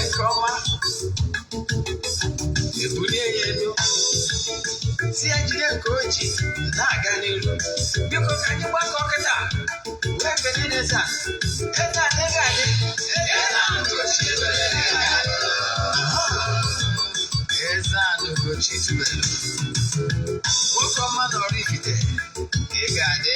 Nke ọma ebulie ya elu, si ya jide nke o ji na-aga n'iru. Biko, ka anyị gbakọ kịta wee kelee eze a. Eze a ga-adị. Eze a Ugochi tubelu, nwoke ọma na Oraifite, ị ga-adị.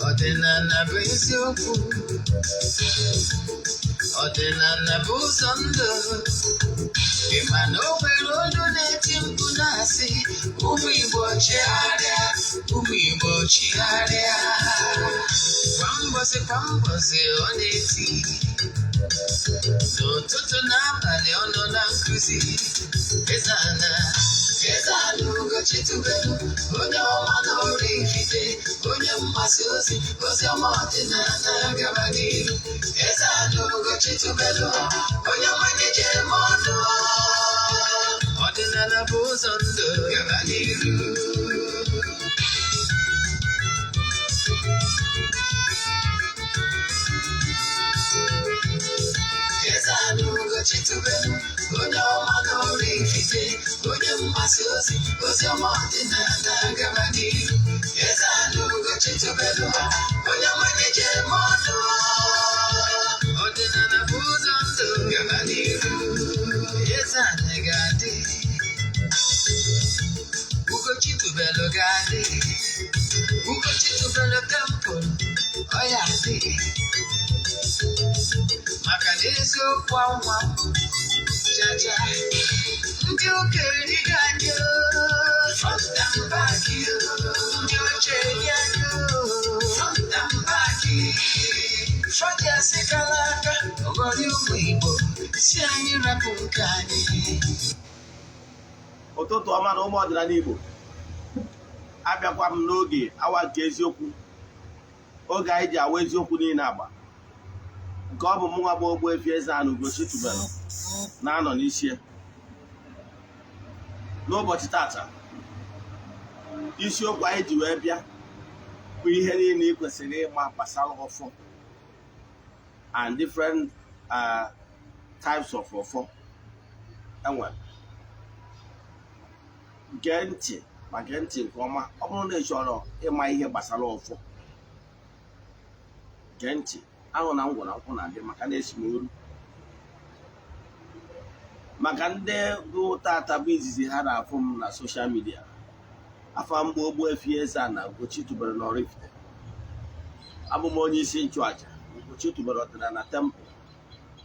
Ọdịnala bụ eziokwu, ọdịnala bụ ụzọ ndụ. Ị ma na o nwere olu na-eti mkpu na-asị, "Ụmụ Igbo, chigharịa, ụmụ Igbo, chigharịa." Kwa mbọsị kwa mbọsị ọ na-eti, n'ụtụtụ n'abalị ọ nọ na nkụzi. Eze ana, Eze ana Ugochi tubelu, onye ọma na Oraifite, onye mgbasa ozi ozi ọma ọdịnala, gaba n'iru. Eze ana Ugochi tubelu, onye ọma na-eje eme ọnụ. Ọdịnala bụ ụzọ ndụ, gaba n'iru. Eze ana Ugochi tubelu, onye ọma na Oraifite, onye mgbasa ozi ozi ọma ọdịnala, gaba n'iru. Eze ana Ugochi tubelu, onye ọma na-eje eme ọnụ. Ọdịnala bụ ụzọ ndụ, gaba n'iru. Eze ana ga-adị, Ugochi tubelu ga-adị, Ugochi tubelu temple ọ ya adị, maka na eziokwu anwa jaja ndị okenye ga-adị front and back, ndị ochie anyị front and back. Fọdụ kala aka ọghọrị ụmụ Igbo si anyị rapụ nke anyị. Ụtụtụ ọma na ụmụ ọdịnala Igbo. Abịakwa m n'oge awa nke eziokwu, oge anyị ji awa eziokwu niile agba nke ọ bụ mụnwa bụ Ogbuefi Eze-Ana Ugochi tubelu na-anọ n'isi ya. N'ụbọchị tata, isiokwu anyị ji wee bịa bụ ihe niile ị kwesịrị ịma gbasara ọfọ and different types of ọfọ enwere. Gee ntị ma gee ntị nke ọma. Ọ bụrụ na ị chọrọ ịma ihe gbasara ọfọ, gee ntị. Ahụ na ngwụ na nkwụ na-adị maka na-esi m oru maka ndị bụ tata bụ izizi ha na-afụ m na social media. Afa mgbe Ogbuefi Eze-Ana Ugochi tubelu na Oraifite, abụ m onye isi nchụaja Ugochi tubelu ọdịnala temple.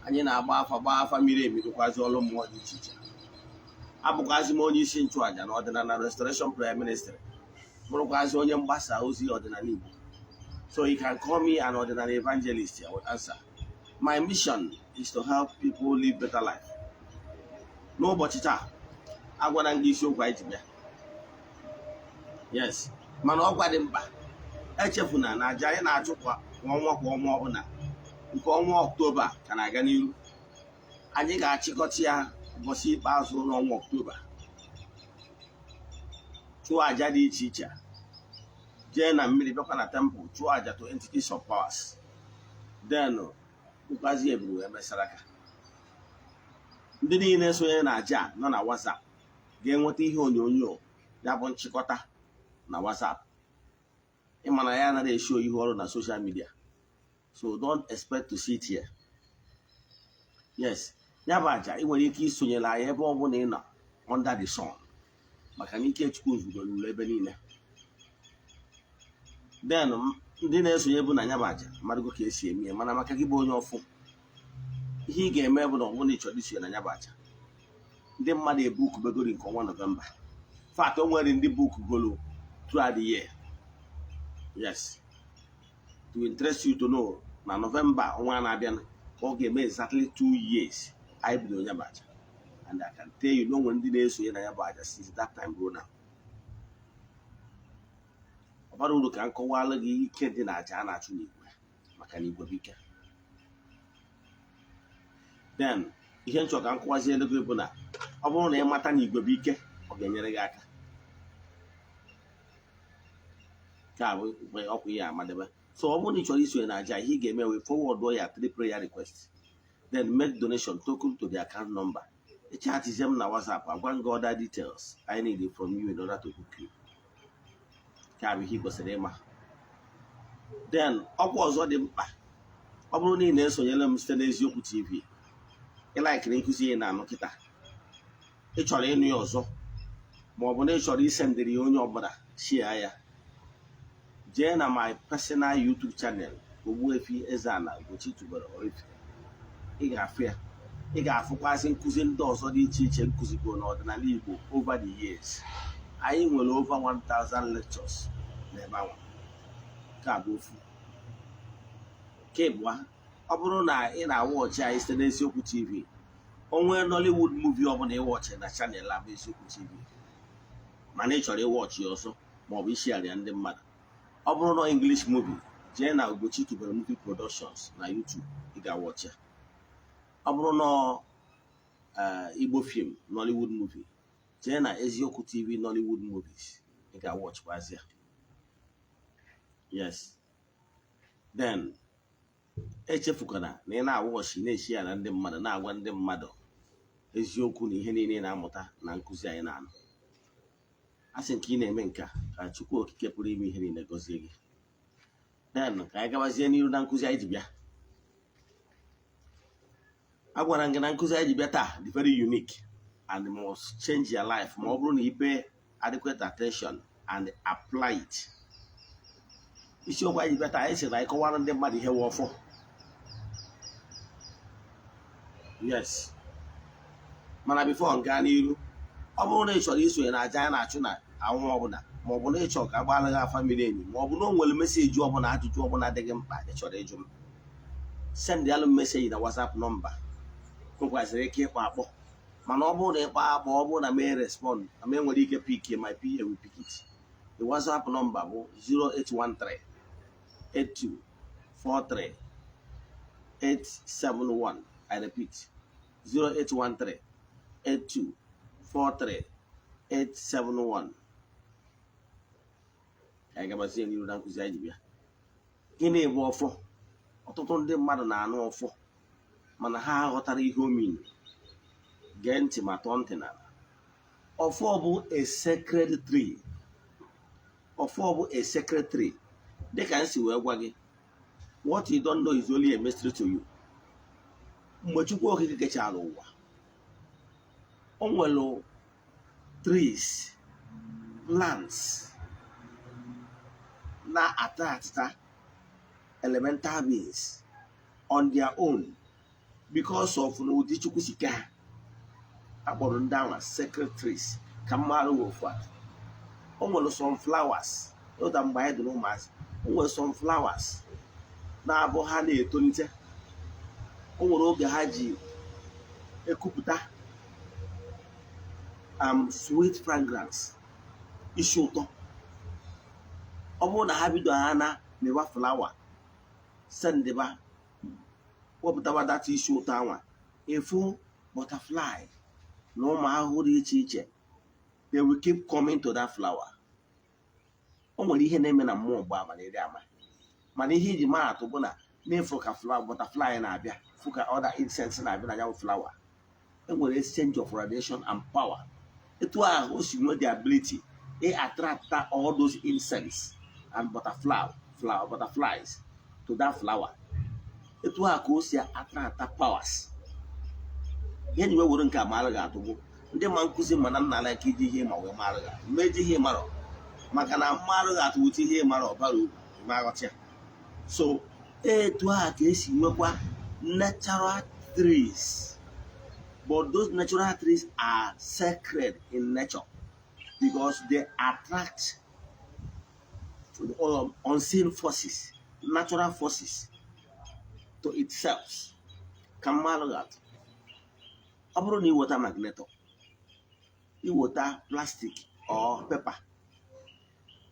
Anyị na-agba afa, gbaa afa miri emi, rụkwazi ọrụ mmụọ dị iche iche. Abụkwazi m onye isi nchụaja na ọdịnala Restoration Prayer Ministry, bụrụkwazi onye mgbasa ozi ọdịnala Igbo. So you can call me an ọdịnala evangelist, I will answer. My mission is to help people live better life. N'ụbọchị taa, agwara m gị isiokwu anyị ji bịa. Yes, mana ọgwa dị mkpa, echefuna na aja anyị na-achụ kwa ọnwa kwa ọnwa ọbụla, nke ọnwa Ọktoba ka na-aga n'iru. Anyị ga-achịkọta ya ụbọchị ikpeazụ n'ọnwa Ọktoba, chụọ aja dị iche iche, jee na mmiri, bịakwa na temple, chụọ aja to entities of powers, then bụkwazi eburu wee mesara aka. Ndị niile sonye na aja nọ na WhatsApp ga-enweta ihe onyonyo ya bụ nchịkọta na WhatsApp. Ịma na ya anaghị eshow ihu ọrụ na social media, so don't expect to see it here. Yes, ya bụ aja ị nwere ike isonyere anyị ebe ọ bụla ị nọ under the sun, maka na ike Chukwu zugoruru ebe niile. Then ndị na-esonye bụ na ya bụ aja mmadụ ka esi eme ya. Mana maka gị bụ onye ọfụ, ihe ị ga-eme bụ na ọ bụrụ na ị chọrọ isonye na ya bụ aja, ndị mmadụ ebookubegori nke ọnwa Nọvemba. Fact, o nwere ndị bookugolo throughout the year. Yes, to interest you to know na Nọvemba ọnwa na-abịa ka ọ ga-eme exactly 2 years anyị bidoro ya bụ aja, and I can tell you na o nwere ndị na-esonye na ya bụ aja since that time ruo now. Ọ bara uru ka m kọwalụ gị ike dị na aja a na-achụ n'igwe, maka na igwe bụ ike. Then Ihe nchọ ka m kụwaziere gị bụ na ọ bụrụ na ị mata na igwe bụ ike, ọ ga-enyere gị aka. Nke a bụ ọkwa ihe amadebe. So ọ bụrụ na ị chọrọ isonye na aja, ihe ị ga-eme wee forward ya three prayer request, then make donation token to the account number. Chatizie m na WhatsApp, agwa m gị other details I need from you in order to book you. Nke a bụ ihe ị kwesịrị ịma. Then ọkwa ọzọ dị mkpa, ọ bụrụ na ị na-esonyere m site n'Eziokwu TV, ị likeiri nkụzi ị na-anụ kịta, ị chọrọ ịnụ ya ọzọ, ma ọ bụ na ị chọrọ isendịrị ya onye ọbụla, share ya, jee na my personal YouTube channel, Ogbuefi Eze-Ana Ugochi tubelu Oraifite. Ị ga-afụ ya. Ị ga-afụkwazị nkụzi ndị ọzọ dị iche iche nkụzigo n'ọdịnala Igbo over the years. Anyị nwere over 1000 lectures n'ebe ahụ. Nke a bụ ofu. Nke ịbụa, ọ bụrụ na ị na-awatchị anyị site n'Eziokwu TV, onwe Nollywood movie ọbụla ịwatchị na channel a bụ Eziokwu TV, mana ị chọrọ ịwatchị ya ọzọ maọbụ ishare ya ndị mmadụ, ọ bụrụ na English movie, jee na Ugochi Tubelu Movie Productions na YouTube, ị ga-awatchị ya. Ọ bụrụ na Igbo film, Nollywood movie, jee na Eziokwu TV Nollywood movies, ị ga-awatchịkwazi ya. Yes. Then echefukwana na ị na-awatchị, na-eshi ya na ndị mmadụ, na-agwa ndị mmadụ eziokwu na ihe niile ị na-amụta na nkụzi anyị na-anụ. A sị nke ị na-eme nke a, ka Chukwu Okike pụrụ ime ihe niile gọzie gị. Then ka anyị gabazie n'iru na nkụzi anyị ji bịa. A gwara m gị na nkụzi anyị ji bịa taa dị very unique and must change your life ma ọ bụrụ na ị pay adequate attention and apply it. Isiokwu anyị ji bịa taa, anyị sị na anyị kọwara ndị mmadụ ihe wụ ọfọ. Yes, mana before m gaa n'iru, ọ bụrụ na ị chọrọ isonye na aja anyị na-achụ na anwụ ọbụla, ma ọ bụ na ị chọrọ ka agbaala gị afa miri emi, ma ọ bụ na o nwere message ọbụla, ajụjụ ọbụla dị gị mkpa ị chọrọ ịjụ m, send alụ message na WhatsApp number. Nwekwazịrị ike ịkpọ akpọ, mana ọ bụrụ na ịkpọ akpọ, ọ bụrụ na mee respond na m enwere ike pick, my PA will pick it. The WhatsApp number bụ 0813 82 43 871. I repeat, 0813 82 43 871. Ka anyị gabazie n'iru na nkụzi anyị ji bịa. Gịnị bụ ọfọ? Ọtụtụ ndị mmadụ na-anụ ọfọ, mana ha aghọtara ihe o mean. Gee ntị ma tọọ ntị n'ala. Ọfọ bụ a sacred tree. Ọfọ bụ a sacred tree. Dịka m si wee gwa gị, what you don't know is only a mystery to you. Mgbe Chukwu Okike kechara ụwa, o nwere trees, plants na-attract elemental beings on their own because of na ụdị Chukwu si kee ha. Akpọrọ ndị ahụ sacred trees. Ka mmadụ wee ofu atụ, o nwere some flowers ụda mgbe anyị dị n'ụmụazị, o nwere some flowers na-abụ ha na-etolite, o nwere oge ha ji ekupụta sweet fragrance, isi ụtọ. Ọ bụrụ na ha bido ha na mewa flower, sendịba wepụtawa data isi ụtọ anwa, efu butterfly na ụmụ ahụhụ dị iche iche, they will keep coming to that flower. O nwere ihe na-eme na mmụọ mgbe ama na-eri ama, mana ihe iji maa atụ bụ na n'efu ka flower butterfly na-abịa, fụ ka other insects na-abịa na ya bụ flower, enwere exchange of radiation and power. Etu ahụ o si nwee the ability ị attract all those insects and butterfly flower butterflies to that flower, etu ahụ ka o si attract powers. Ihe ji wee were nke a mara gị atụ bụ ndị ma nkụzi, mana nna like iji ihe ma wee mara gị atụ mmeji ihe mara, maka na mmarụ gị atụ wute ihe mara ọbara uru ma aghọta ya. So etu a ka esi nwekwa natural trees, but those natural trees are sacred in nature because they attract unseen forces, natural forces to itself. Ka mmadụ ga-atụ, ọ bụrụ na iweta magneto, iweta plastic or paper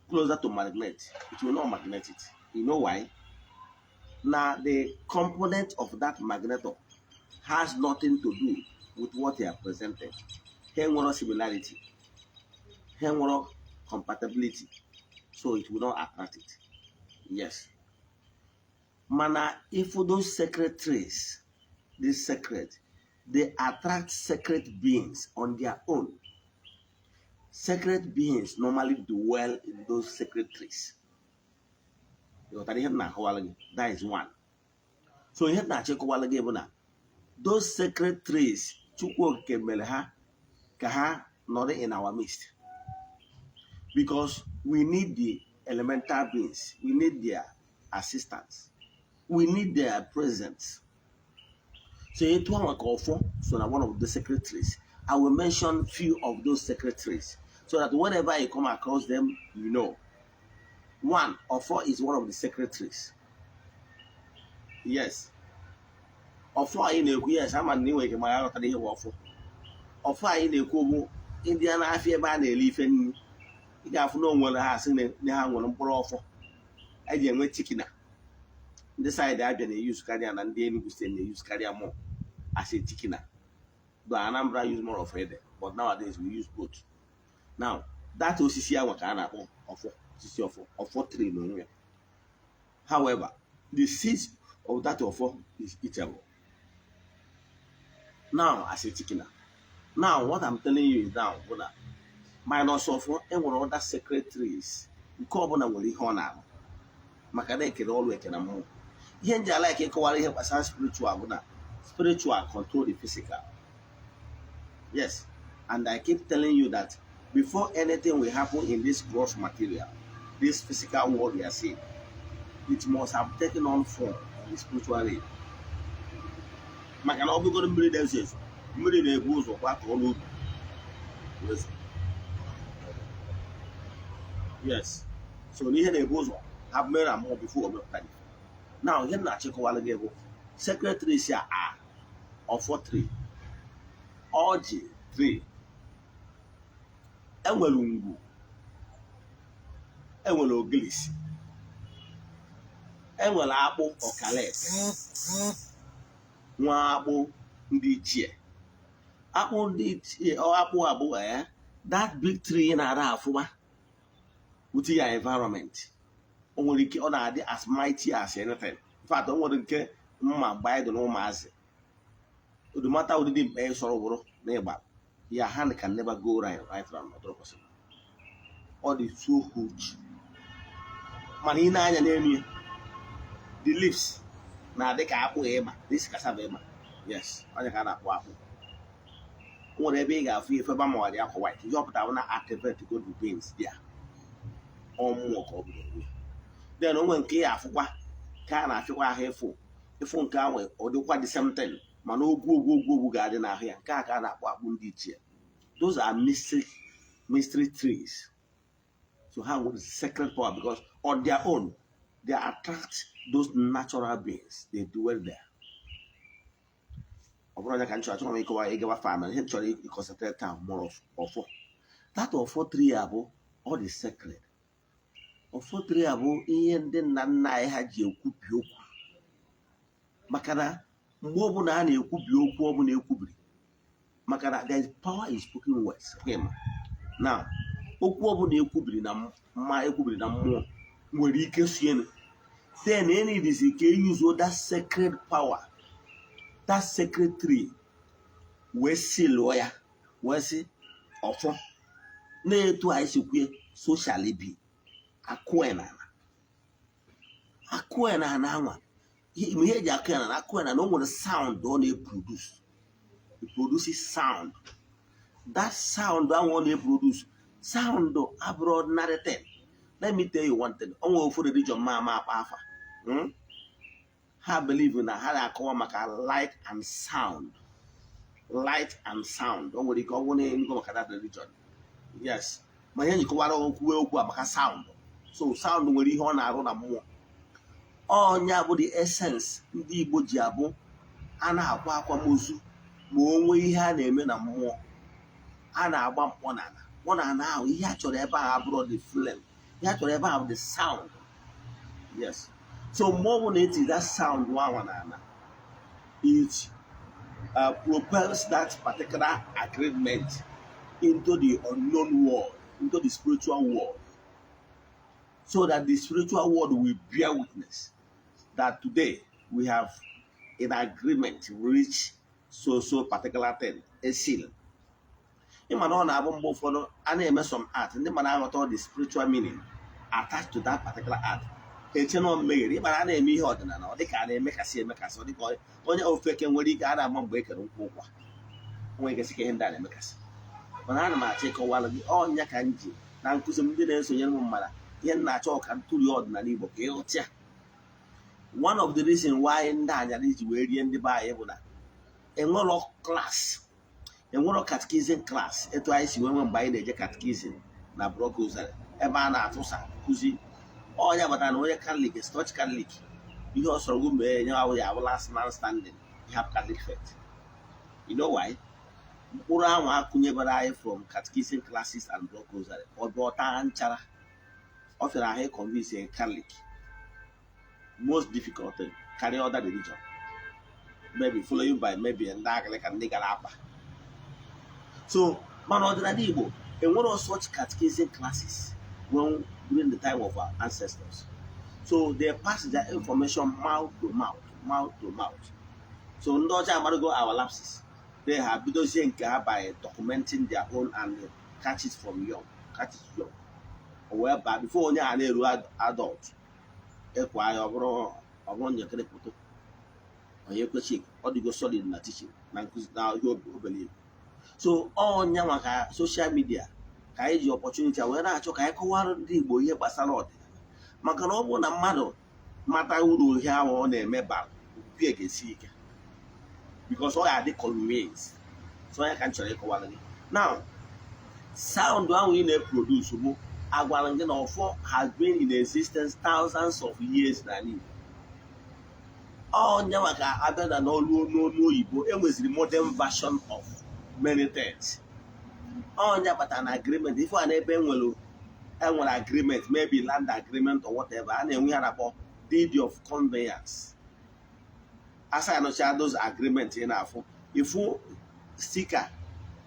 closer to magnet, it will not magnet it. You know why? Na the component of that magneto has nothing to do with what they are presented. Ha enwero similarity, ha enwero compatibility, so it will not attract it. Yes, mana if those sacred trees, this sacred, they attract sacred beings on their own. Sacred beings normally dwell in those sacred trees. Ịghọtara ihe m na-akọwara gị? That is one. So ihe m na-achọ ịkọwara gị bụ na those sacred trees, Chukwu Okike mere ha ka ha nọrọ in our midst because we need the elemental beings, we need their assistance, we need their presence. So etu ahụ ka ọfọ so na one of the sacred trees. I will mention few of those sacred trees so that whenever you come across them, you know. One, ọfọ is one of the sacred trees. Yes, ọfọ anyị na-ekwu, yes, ama na ị nwere ike ma ya ghọtara ihe bụ ọfọ. Ọfọ anyị na-ekwu bụ ndị a na-afịa ebe a na-ele ife nri, ị ga-afụ na o nwere ha asị na ha nwere mkpụrụ ọfọ eji enwe thickener. Ndị side Abịa na-use karịa na ndị Enugu State na-use karịa more as a thickener, though Anambra use more of ede, but nowadays we use both. Now, that osisi ahụ ka a na-akpọ ọfọ, osisi ọfọ, ọfọ tree n'onwe ya. However, the seeds of that ọfọ is eatable now as a thickener. Now, what I'm telling you is now bụ na minus ọfọ, enwere other sacred trees nke ọbụla nwere ihe ọ na-arụ, maka na ekere ọrụ eke na mmụọ. Ihe nji ala eke ịkọwara ihe gbasara spiritual bụ na spiritual control the physical. Yes, and I keep telling you that before anything will happen in this gross material, this physical world we are seeing, it must have taken on form in the spiritual realm, maka na ọ bụgoro mmiri na-ezo ezo, mmiri na-ebu ụzọ gbakọọ n'ubi ezo. Yes, so n'ihe na-ebu ụzọ ha mere na mmụọ before o mepụtara ife. Now, ihe m na-achịkọwara gị bụ sacred trees a are ọfọ tree, ọjị tree, enwere ngwu, enwere ogilisi, enwere akpụ ọkalete, nwa akpụ ndị ichie, akpụ ndị ichie, ọ akpụ abụ that big tree na-ara afụma with your environment. O nwere ike ọ na-adị as mighty as anything. In fact, o nwere nke mma mgbe anyị dị n'ụmụazị, odumata ụdịdị mkpe sọrọ bụrụ na ịgba your hand can never go right right round, not possible. Ọ dị so huge, mana ị na-anya n'elu ya, the leaves na-adị ka akpụ ịma, this cassava ịma. Yes, onye ka a na-akpụ akpụ. O nwere ebe ị ga-afụ ife ebe amawara akwa white, ihe ọ pụtara bụ na activate go the beans there, ọ mmụọ ka ọ bụ n'onwe ya. Then o nwere nke ị afụkwa ka a na-afịkwa ahụ ịfụ ịfụ nke ahụ, ọ dịkwa the same thing, mana ogwu ogwu ogwu ogwu ga-adị n'ahụ ya. Nke a ka a na-akpọ akpụ ndị ichie. Those are mystery trees. So ha nwere sacred power because on their own they attract those natural beings, they dwell there. Ọ bụrụ onye ka m chọrọ, achọrọ m ịkọwa ịgawa farm, ihe m chọrọ ịconcentrate taa more of ọfọ. That ọfọ tree a bụ ọ dị sacred. Ọfọ tree a bụ ihe ndị nna nna anyị ha ji ekwubi okwu, maka na mgbe ọbụla a na-ekwubi okwu ọbụla ekwubiri, maka na there is power in spoken words. Now, okwu ọbụla ekwubiri na mma, ekwubiri na mmụọ nwere ike sienu. Then enidisi ka e use that sacred power, that sacred tree, wee silụọ ya, wee sị ọfọ na-etu anyị si kwue, so shall it be. Akụe n'ala, akụe n'ala anwa ihe eji akụ ya n'ala, akụe n'ala, o nwere sound ọ na-eproduce. It produces sound. That sound ahụ ọ na-eproduce, sound abụrụ ordinary thing. Let me tell you one thing. O nwere ofu religion ma ama akpa afa. Ha believe na ha na-akọwa maka light and sound, light and sound. O nwere ike ọ bụrụ na enugwu maka that religion. Yes, ma ihe njikọwara okwu okwu a maka sound. So sound nwere ihe ọ na-arụ na mmụọ. Ọnya bụ the essence ndị Igbo ji abụ a na-akwa akwamozu, ma o nwee ihe a na-eme na mmụọ, a na-agba mkpọ n'ala. Mkpọ n'ala ahụ, ihe a chọrọ ebe ahụ abụrụ the flame, ihe a chọrọ ebe ahụ bụ the sound. Yes, so mgbe ọ bụla eti that sound ahụ n'ala, it propels that particular agreement into the unknown world, into the spiritual world, so that the spiritual world will bear witness that today we have in agreement reach so so particular thing, a seal. Ịma na ọ na-abụ mgbe ụfọdụ a na-eme some art, ndị mmadụ aghọta the spiritual meaning attached to that particular art, eche na mmeghere. Ịma na a na-eme ihe ọdịnala, ọ dịka a na-emekasị emekasị, ọ dịka onye ofeke nwere ike a na-ama mgbe e kere nkwụ ụkwa, nwere ike sị ka ihe ndị a na-emekasị. Mana ana m achọ ịkọwara gị ọnya ka m ji na nkụzi m. Ndị na-esonyere m mara ihe m na-achọ ka ntụli ọdịnala Igbo ka ịghọta ya. One of the reason why ndị anyara iji wee rie ndị be anyị bụ na enwerọ class, enwerọ catechism class etu anyị si wee nwee mgbe anyị na-eje catechism na Block Rosary, ebe a na-atụsa nkụzi ọnya batara na onye Catholic, staunch Catholic, ihe ọ sọrọ gị mee nye ahụ ya abụ last man standing. You have Catholic faith, you know why? Mkpụrụ ahụ akụnyebara anyị from catechism classes and Block Rosary, ọ bụ ọta nchara ọ fịara ahụ convince a Catholic, most difficult thing karịa other religion, maybe following by maybe ndị Anglican, ndị gara akpa. So mana ọdịnala Igbo enwero such catechism classes when during the time of our ancestors, so they pass their information mouth to mouth, mouth to mouth. So ndị ọcha amarago our lapses. They have bidozie nke ha by documenting their own and catch it from young, catch it young. O wee baa before onye a na-eru adult ịkwa ya, ọ bụrụ njakịrị pụtụ onye kwechi, ọ dịgo solid na teaching na nkụzi na ihe o believe. So ọnya maka social media ka anyị ji opportunity a wee na-achọ ka anyị kọwara ndị Igbo ihe gbasara ọdịnala, maka na ọ bụrụ na mmadụ mata uru ihe ahụ ọ na-eme bara, okwukwe ga-esi ike because ọ ga-adị convinced. So ya ka m chọrọ ịkọwara gị now. Sound ahụ ị na-eproduce bụ agwara gị na ọfọ has been in existence thousands of years n'ala Igbo. Ọnya maka abịa na n'olu n'olu oyibo, enweziri modern version of many things. Ọnya kpatara na agreement ife a, n'ebe enwere agreement, maybe land agreement or whatever, a na-enwe ihe a na-akpọ deed of conveyance. Asignụcha those agreement, ị na-afụ ifu sticker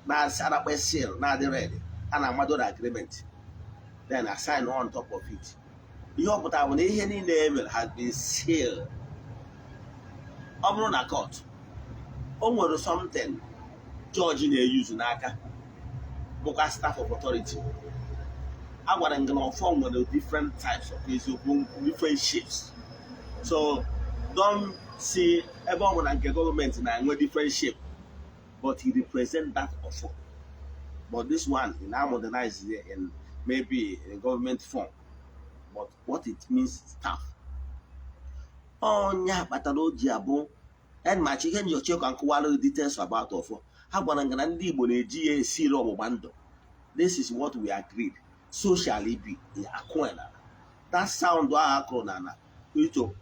na-akpọ seal na-adị red, a na-amado na agreement, then assign on top of it. Ihe ọ pụtara bụ na ihe niile e mere has been sealed. Ọ bụrụ na court o nwere something judge na-eyuzu n'aka, bụkwa staff of authority. A gwara m gị na ọfọ nwere different types of eziokwu, different shapes, so don't see ebe ọ bụ na nke gọọmenti na-enwe different shape, but he represent that ọfọ. But this one he now modernize it in maybe in government form, but what it means, staff. Ọnya kpatara o ji abụ machi ihe nyocha ka nkụwara details about ọfọ. Ha gwara nga na ndị Igbo na-eji ya esiri ọgbụgba ndụ. This is what we agreed, so shall it be. Akụena that sound ahụ akụrụ n'ala to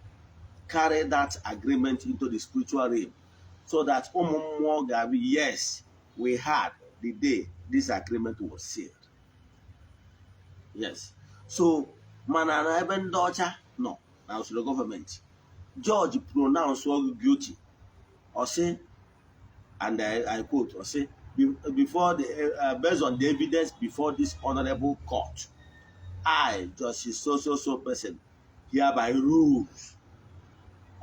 carry that agreement into the spiritual realm so that ụmụ mmụọ ga-abụ, "Yes, we had the day this agreement was sealed." Yes. So mana na ebe ndị ọcha nọ na usoro gọọmenti, judge pronounce you guilty, ọ sị, and I quote, ọ sị, "Before the based on the evidence before this honorable court, I, Justice so so so person, hereby rules,"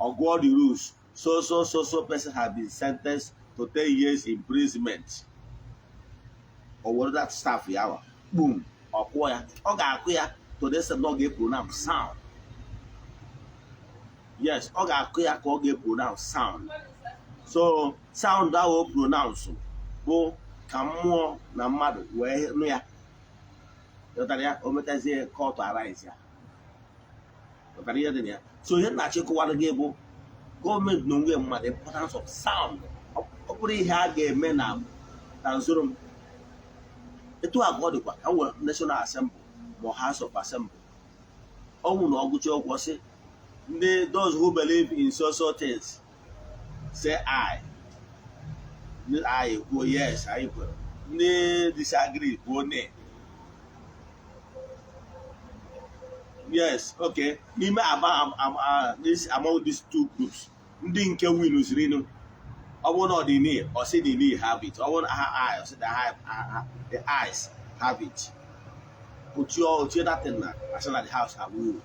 or go the rules, "so so so so person has been sentenced to 10 years imprisonment." Or were that staff ya wa boom, ọ kụọ ya, ọ ga-akụ ya to the extent na ọ ga-epronounce sound. Yes, ọ ga-akụ ya ka ọ ga-epronounce sound. So sound ahụ o pronounce bụ ka mmụọ na mmadụ wee nụ ya. Ghọtara ya? O metazie, court arise ya. Ghọtara ihe dị na ya? So ihe nna achịkọwara gị bụ gọọmenti na onwe mmadụ, importance of sound. Ọ bụrụ ihe a ga-eme na nzoro m etu a ka ọ dịkwa ka nwere National Assembly ma House of Assembly, ọnwụ na ọgụcha ụgwọ sị ndị, "Those who believe in so so things, say aye." Ndị aye kwuo, "Yes, anyị kwere." Ndị disagree kwuo nay. Yes, okay. N'ime aba this, among these two groups, ndị nke win zirinu Ọ bụrụ na ọ dị knee, ọ sị the knee have it. Ọ bụrụ na ha eye, ọ sị the eyes have it. Ochie ochie that na asị na the house have rule.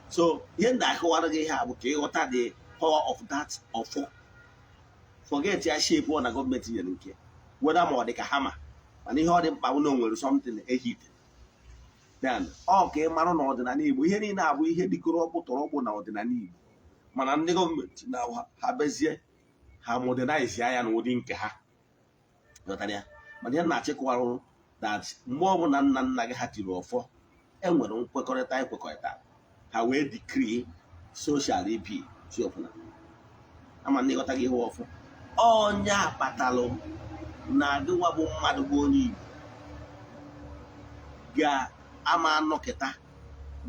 So ihe ndị akọwara gị ihe a bụ ka ịghọta the power of that ọfọ. Forget ya shape ọ na gọọmenti nyere nke weda ma ọ dị ka hama, mana ihe ọ dị mkpa bụ na o nwere something ehit. Then ọ ka ị marụ na ọdịnala Igbo, ihe niile abụ ihe dịgoro ọkpụ tọrọ ọkpụ na ọdịnala Igbo, mana ndị gọọmenti na ha bezie ha modernize ya n'ụdị nke ha, ghọtara ya? Mana ihe na-achịkwarụ that mgbe ọbụla nna nna gị ha tiri ọfọ, enwere nkwekọrịta ekwekọrịta ha wee decree social ep chi ọfụna ama ndị ghọta gị ihe ọfọ. Onye akpatalụ na gịnwa bụ mmadụ bụ onye Igbo ga-ama anọkịta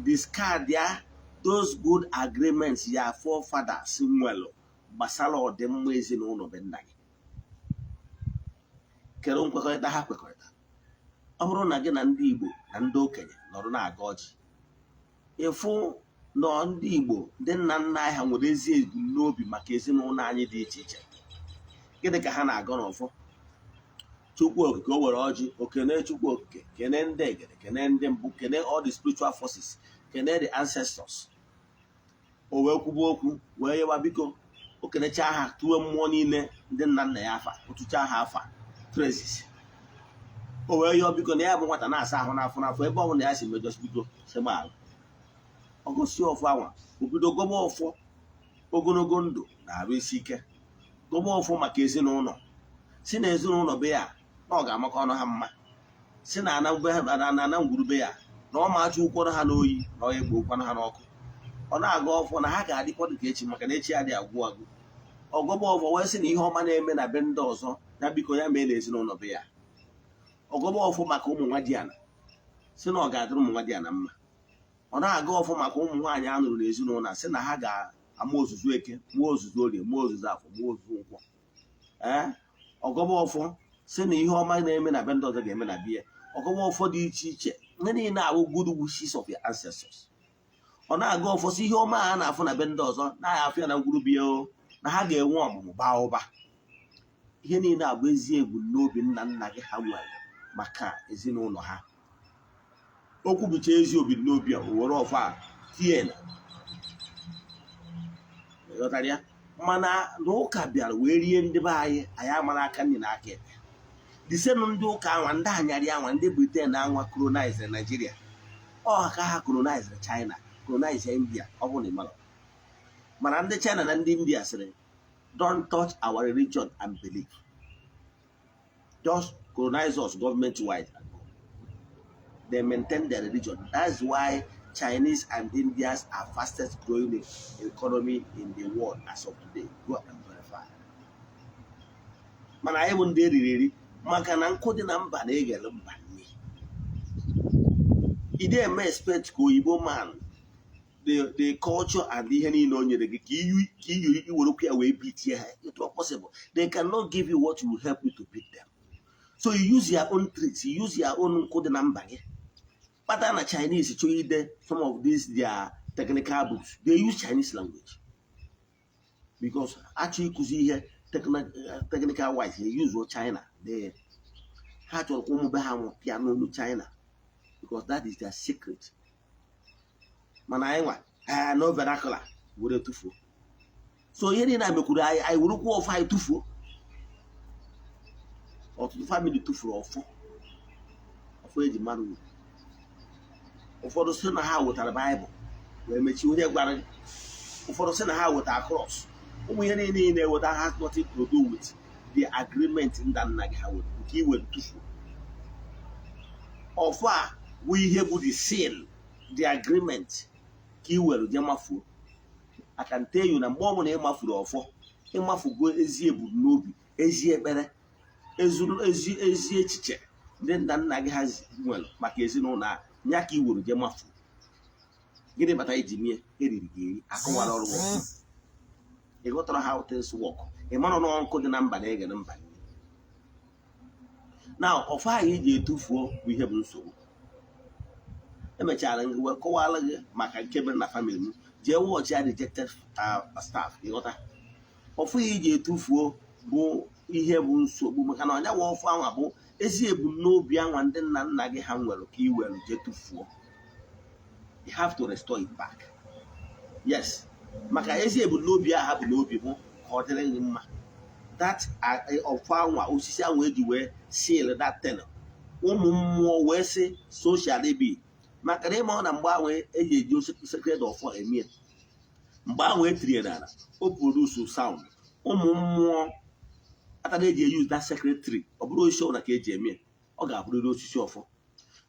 discard ya those good agreements ya forefathers nwere gbasara ọdịmma ezinụlọ be nna gị. Kedu nkwekọrịta ha kwekọrịta? Ọ bụrụ na gị na ndị Igbo na ndị okenye nọrọ na-aga ọjị, ịfụ na ndị Igbo, ndị nna nna anyị ha nwere ezi ebumnobi maka ezinụlọ anyị dị iche iche. Gịnị ka ha na-agọ n'ọfọ? Chukwu Okike, o were ọjị okene Chukwu Okike, kene ndị egede, kene ndị mbụ, kene all the spiritual forces, kene the ancestors. O wee kwuba okwu wee yewa biko, o kenechaa ha, tuwe mmụọ niile ndị nna nna ya afa, otuchaa ha afa praises. O wee yọọ biko na ya bụ nwata na-asa ahụ n'afọ n'afọ, ebe ọ bụla ya si mejọsi, biko sịgbaala. Ọgụsi ọfọ anwa, obido gọba ọfọ ogologo ndụ na arụ isi ike, gọba ọfọ maka ezinụlọ, si na ezinụlọ be ya na ọ ga-amaka ọnụ ha mma, si na ana ngwurube ya na ọ ma achụ ụkwọrọ ha n'oyi na ọ egbo ụkwanụ ha n'ọkụ. Ọ na-aga ọfọ na ha ga-adịkwa dịka echi, maka na echi adịghị agwụ agwụ. Ọgọba ọfọ wee sị na ihe ọma na-eme na be ndị ọzọ, ya biko ya mee na ezinụlọ be ya. Ọgọba ọfọ maka ụmụ nwa di ana, si na ọ ga-adịrị ụmụ nwa di ana mma. Ọ na-aga ọfọ maka ụmụ nwaanyị a nụrụ n'ezinụlọ a, sị na ha ga-ama ozuzu Eke, mụọ ozuzu Orie, mụọ ozuzu Afọ, mụọ ozuzu Nkwọ. Ee, ọgọba ọfọ si na ihe ọma na-eme na be ndị ọzọ ga-eme na biya. Ọgọba ọfọ dị iche iche, ndị niile abụ good wishes of your ancestors. Ọ na-aga ọfọ si ihe ọma a na-afụ na be ndị ọzọ na-aya afụ ya na ngwuru biya o, na ha ga-enwe ọmụmụ baa ụba. Ihe niile abụ ezi ebumnobi nna nna gị ha nwere maka ezinụlọ ha. O kwubicha ezi ebumnobi a, o were ọfọ a tie na ịghọtara ya. Mana na ụka bịara wee rie ndị be anyị, anyị amara aka nri na aka ekpe. Disenu ndị ụka anwa, ndị anyarị anwa, ndị Britain anwa colonize Nigeria, ọ ka ha colonize China, colonize India. Ọ bụrụ na ị mara, mana ndị China na ndị India sịrị, "Don't touch our religion and belief, just colonize us government wise." They maintain their religion. That's why Chinese and Indians are fastest growing economy in the world as of today. Go and verify. Mana anyị bụ ndị eriri eri, maka na nkụ dị na mba na-eghele mba nri. Ị dị eme expect ka oyibo man, the culture and ihe niile o nyere gị, ka iyi iwerekwa ya wee beat ha? It not possible. They cannot give you what will help you to beat them. So you use your own tricks, you use your own nkụ dị na mba gị. Kpata na Chinese chọrọ ide some of these their technical books, they use Chinese language, because achọ ịkụzi ihe technical wise, they use China. They ha chọrọ ka ụmụ be ha mụta ya n'olu China, because that is their secret. Mana anyị nwa no vernacular were tụfuo. So ihe niile a mekwuru anyị, anyị werekwa ọfọ anyị tụfuo. Ọtụtụ family tụfuru ọfọ, ọfọ eji mmadụ uru. Ụfọdụ sị na ha wetara Baịbụl wee mechie onye gwara gị. Ụfọdụ sị na ha wetara cross. Ụmụ ihe niile ị na-eweta has nothing to do with the agreement nda nna gị ha were nke iwere tụfuo. Ọfọ a bụ ihe bụ the seal, the agreement ka i were jee mafuo. I can tell you na mgbe ọbụla ị mafuru ọfọ, ịmafugo ezi ebumnobi, ezi ekpere, ezi ezi echiche ndị nna nna gị ha nwere maka ezinụlọ a, nya ka i were jee mafuo. Gịnị bata iji mie eriri gị eri akọwara ọrụ gị? Ị ghọtara how things work? Ị mara na nkụ dị na mba na-egere mba na ọfọ ahụ iji etufuo bụ ihe bụ nsogbu. Emechara gị wee kọwara gị maka nke mere na family m. Jee watch ya, rejected staff. Ịghọta Ọfọ ya iji etufuo bụ ihe bụ nsogbu, maka na ọnya nwe ọfọ anwa bụ ezi ebumnobi anwa ndị nna nna gị ha nwere ka ị were jee tufuo. You have to restore it back. Yes, maka ezi ebumnobi ahụ ha bụ n'obi bụ ka ọ dịrị gị mma. That ọfọ anwa, osisi anwa eji wee seal that thing, ụmụ mmụọ wee sị so shall it be, maka na ịma ọ na mgbe ahụ eji eji sacred ọfọ eme, mgbe ahụ etiri ya n'ala, o produce sound. Ụmụ mmụọ atara eji use that sacred tree. Ọ bụrụ osisi ọbụla ka eji eme ya, ọ ga-abụrịrị osisi ọfọ.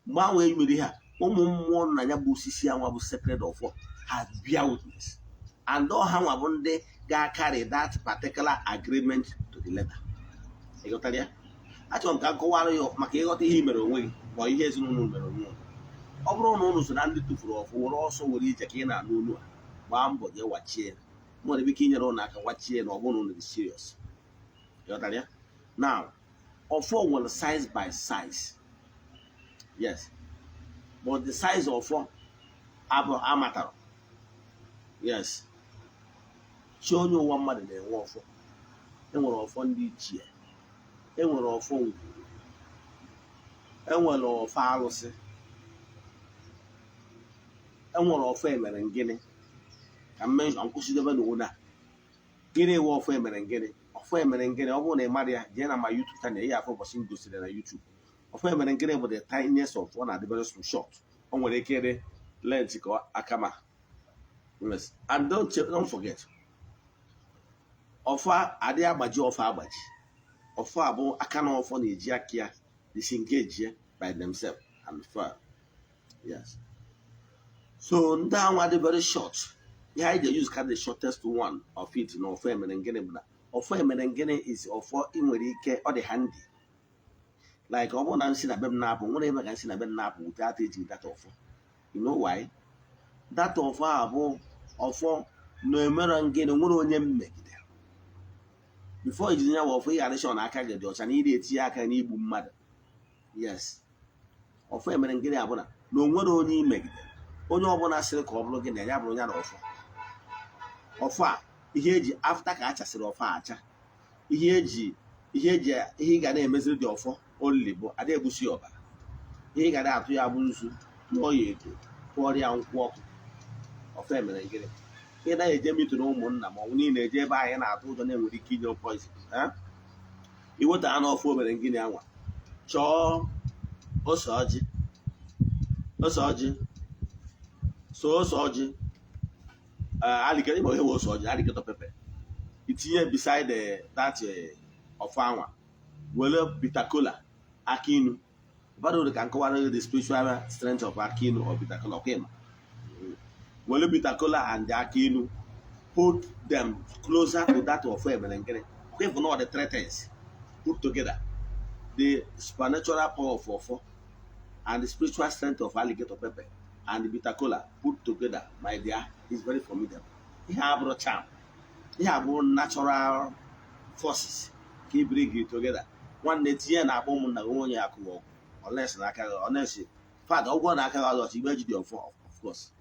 Mgbe ahụ e mere ihe a, ụmụ mmụọ na ya bụ osisi anwa bụ sacred ọfọ has bear witness, and ọ ha nwa bụ ndị ga-carry that particular agreement to the letter. Ịghọtara ya? Achọrọ m ka m kọwara ya maka ịghọta ihe i mere onwe gị ma ihe ezinụlọ mere onwe unu. Ọ bụrụ na unu so na ndị tụfuru ọfọ were ọsọ were ije ka ị na-anụ olu a, gbaa mbọ jee wachie ya. Nwere ike inyere ụnụ aka wachie na ọ bụrụ na unu dị serious. Ịghọtara ya? Now, ọfọ nwere size by size. Yes, but the size ọfọ abụ amatara. Yes, chi onye ụwa mmadụ na-enwe ọfọ. Enwere ọfọ ndị ichie, enwere ọfọ ngwuru, enwere ọfọ arụsị, enwere ọfọ emere ngịnị. Ka m nkwụsịdebe n'ụlọ a. Gịnị wụ ọfọ emere ngịnị? Ọfọ emere ngịnị, ọ bụrụ na ị mara ya, jee na ma YouTube channel ya, afọ ụbọchị m gosiri na YouTube. Ọfọ emere ngịnị bụ the tiniest of ọ na-adị very short. O nwere ike ịdị length ka aka ma. Yes. And don't forget, ọfọ adịghị agbaji. Ọfọ agbaji, ọfọ a bụ aka na ọfọ na-eji aka ya disengage by themselves and far. Yes, so ndị anwa dị very short. Ihe anyị ji use ka the shortest one of it na ọfọ emere ngịnị bụ na ọfọ emere ngịnị is ọfọ ị nwere ike ọ dị handy, like ọ bụrụ na nsi na be m na-apụ, nwere ebe ka nsi na be m na-apụ without eji that ọfọ. You know why? That ọfọ a bụ ọfọ na emere ngịnị nwere onye m megidere. Before ejide ya bụ ọfọ, ị ga-adịcha na aka gị dị ọcha na ị na-etinye aka n'igbu mmadụ. Yes, ọfọ emere ngịnị abụ na o nwere onye ị megidere. Onye ọbụla sịrị ka ọ bụrụ gị na ya bụrụ ya na ọfọ, ọfọ a, ihe eji after ka a chasịrị ọfọ a acha, ihe eji ihe ị ga na-emeziri dị ọfọ olili bụ ada egbusi ọbara. Ihe ị ga na-atụ ya bụ nzu, tụọ ya edo, tụọrọ ya nkwụ ọkụ. Ọfọ emere gịnị, ị naghị eje meeting ụmụnna ma ọ bụ niile eje ebe anyị na-atụ ụjọ na-enwere ike inye poison. Iweta anụ ọfọ omere gịnị anwa, chọọ ose ọjị, ose ọjị, so ose ọjị, alligator, ịma ihe ose ọjị, alligator pepper, itinye beside that ọfọ anwa. Were bitter kola, aki inu bara uru ka nkọwara gị the spiritual strength of aki inu or bitter kola. Ọkwa ịma, were bitter kola and aki inu, put them closer to that ọfọ emere nkịrị. Ọkwa ịfụ na the three things put together, the supernatural power of ọfọ and the spiritual strength of alligator pepper and the bitter kola put together, my dear, is very formidable. Ihe abụrụ charm, ihe abụrụ natural forces ka i bring it together. Nwanne, tinye na akpa ụmụnna gị, onye akụghị ọgwụ unless na aka gị, unless fad ọgwụ na aka gị ọcha igbe ji dị ọfọ, of course,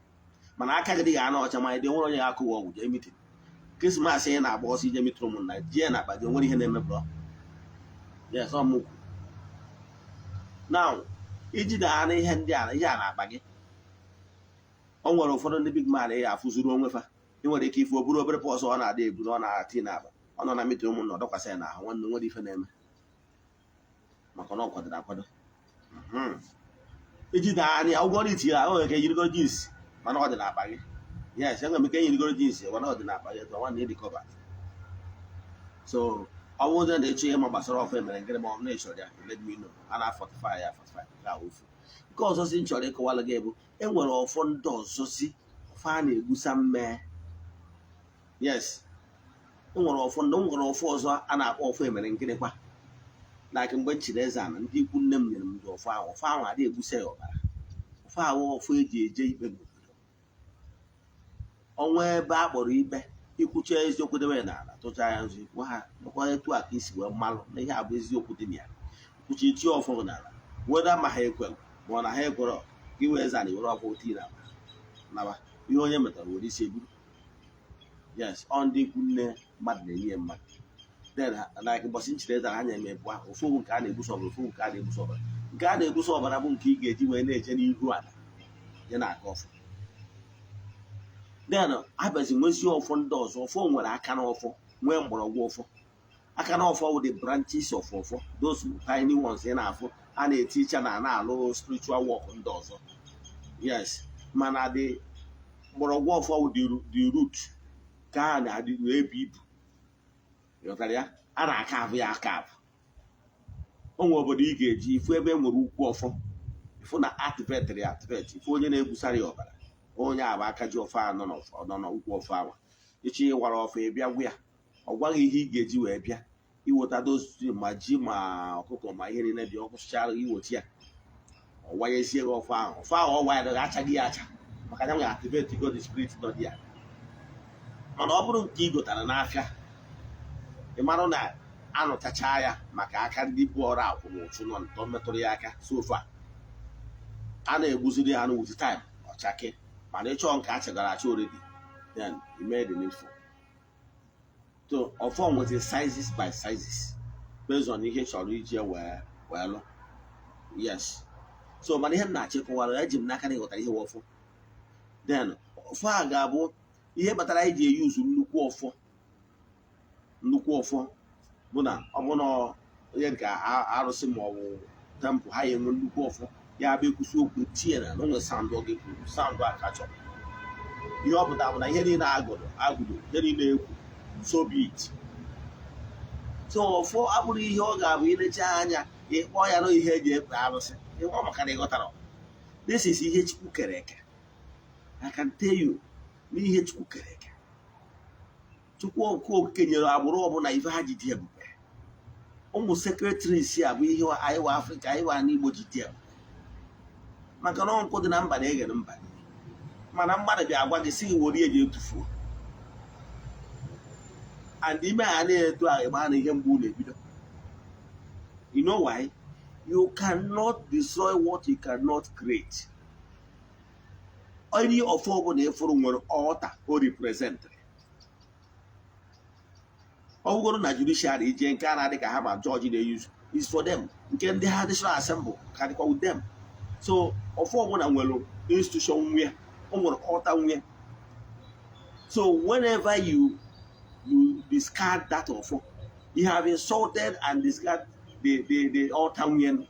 mana aka gị dị ga-ana ọcha ma dị nwere onye ga-akụghị ọgwụ. Jee meeting Christmas, ị na-agba ọsọ ije meeting ụmụnna, jee na akpa gị, nwere ihe na-eme, bro. Yes, ọ mụ. Now, iji daa na ihe ndị a, ihe a na-akpa gị, o nwere ụfọdụ ndị big man ya afụzuru onwe fa. Ị nwere ike ifu oburu obere purse ọ na-adị ebu na ọ na-ati n'akpa, ọ nọ na meeting ụmụnna, ọ dọkwasị ya n'ahụ. Nwanne, nwere ife na-eme maka na ọ kwadoro akwado. Iji daa anya ụgwọ ọrụ itinye, o nwere ike yirigo jeans mana ọ dị n'akpa gị. Yes, enwere m ike yirigoro jeans mana ọ dị n'akpa gị. Tụọ nwanne, ịdị covered. So ọ bụrụ na ịchọ ihe ma gbasara ọfọ emere ngịrị ma ọ bụ na ịchọrọ ya, let me know. A na-fortify ya, fortify ga ofu. Nke ọzọ si m chọrọ ịkọwara gị bụ enwere ọfọ ndị ọzọ si ọfọ a na-egbusa mmee. Yes, enwere ọfọ ndị nwere ọfọ ọzọ a na-akpọ ọfọ emere ngịrịkwa. Like mgbe m chiri eze ana, ndị ikwu nne m nyere m ndị ọfọ ahụ. Ọfọ ahụ adịghị egbusa ya ọbara. Ọfọ ahụ, ọfọ eji eje ikpe n'obodo. Ọnwa ebe a kpọrọ ikpe, ikwucha eziokwu debe ya n'ala, tụchaa ya nzu, ikwu ha nakwa etu a ka isi wee mmalụ na ihe a bụ eziokwu dị na ya. Kwuchi itinye ọfọ n'ala, weda ma ha ekwere ma ọ na ha ekwerọ ka iwee eze ana were ọfọ tii na naba. Ihe onye metara were isi eburu. Yes, ọ ndị ikwu nne Mmadụ na-enye ya mmadụ. Then like ụbọchị nchiri eze, ha nyere m ebua. Ofu bụ nke a na-egbusa ọbara, ofu nke a na-egbusa ọbara. Nke a na-egbusa ọbara bụ nke ị ga-eji wee na-eje n'ihu ala je na-aga ọfọ. Then abịazi nwezi ọfọ ndị ọzọ. Ọfọ nwere aka n'ọfọ, nwee mgbọrọgwụ ọfọ. Aka n'ọfọ wụ the branches of ọfọ, those tiny ones ị na-afụ a na-eti iche na na-alụ spiritual work ndị ọzọ. Yes, mana the mgbọrọgwụ ọfọ wụ the root ka a na-adị ebu ibu. Ịghọtara ya? A na-aka avụ ya aka avụ. O nwere obodo ị ga-eji ifu ebe e nwere ukwu ọfọ, ifu na activate ya, activate, ifu onye na-egwusara ya ọbara, onye a bụ aka ji ọfọ a nọ nọ n'ukwu ọfọ ahụ. Ịchọ ịwara ọfọ, ịbịa gwa ya, ọ gwaghị ihe ị ga-eji wee bịa iweta dozi, ma ji, ma ọkụkọ, ma ihe niile dị ọkụ sụchara, iweta ya, ọ wanyezie gị ọfọ ahụ. Ọfọ ahụ ọ wanyere gị achaghị ya acha, maka na nwere activate go the spirit nọ dị ya. Mana ọ bụrụ nke ị gotara n'afịa, ị marụ na anụchacha ya maka aka ndị bụ ọrụ akwụ na ụchụ nọ ntọ metụrụ ya aka. So far a na-egbuziri ya anụ with time ọchake. Mana ịchọọ nke a chagara acha already, then you made the needful. So ọfọ nweta sizes by sizes based on ihe chọrọ iji wee lụ. Yes, so mana ihe m na-achịkọwara, eji m n'aka na ịghọtara ihe wụ ọfọ. Then ọfọ a ga-abụ ihe kpatara anyị ji eyuzu nnukwu ọfọ. Nnukwu ọfọ bụ na ọ bụ na onye nke arụsị ma ọ bụ temple, ha ya enwe nnukwu ọfọ. Ya bụ ekwusi okwu tinye na onwe sound, ọ ga-ekwu sound a ka chọrọ. Ihe ọ pụtara bụ na ihe niile agụrụ agụdo, ihe niile ekwu, so be it. So ọfọ abụrụ ihe ọ ga-abụ ilecha anya ịkpọ ya na ihe eji ekpe arụsị ịkpọ, maka na ịghọtara this is ihe Chukwu kere eke. I can tell you n'ihe Chukwu kere eke, Chukwu okike nyere agbụrụ ọbụla ife ha ji dị ebube. Ụmụ secretaries a bụ ihe anyị wa Afrịka, anyị wa n'Igbo ji dị ebube, maka na nkwụ dị na mba na-eghere mba. Mana mmadụ bịa agwa gị si gị were eji etufuo and ime ha na-eto ahụ, ịgba na ihe mgbu na-ebido. You know why? You cannot destroy what you cannot create. Any ọfọ ọbụla ịfụrụ nwere altar o representịrị. Ọ bụgoro na judiciary ije nke a na-adị ka ha ma judge na-use is for them, nke ndị ha National Assembly ka dịkwa with them. So ọfọ ọbụla nwere institution nwe, o nwere altar nwe. So whenever you discard that ọfọ, you have insulted and discard the altar nwe.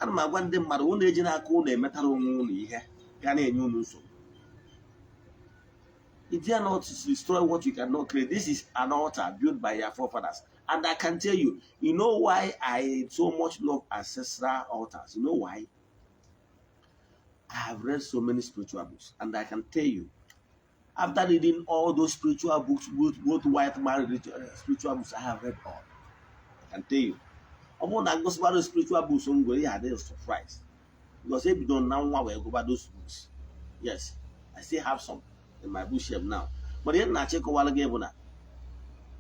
Ana m agwa ndị mmadụ, unu eji n'aka unu emetara onwe unu ihe ga na-enye unu nsogbu. You dare not destroy what you cannot create. This is an altar built by your forefathers. And I can tell you, you know why I so much love ancestral altars? You know why? I have read so many spiritual books, and I can tell you, after reading all those spiritual books, both white man spiritual books, I have read all. I can tell you. Ọ bụrụ na ngosibara spiritual books m gwere ihe adịghị surprise, because ebido na nwa wee gụba those books. Yes, I still have some in my bookshelf now. But ihe m na-achịkọwara gị bụ na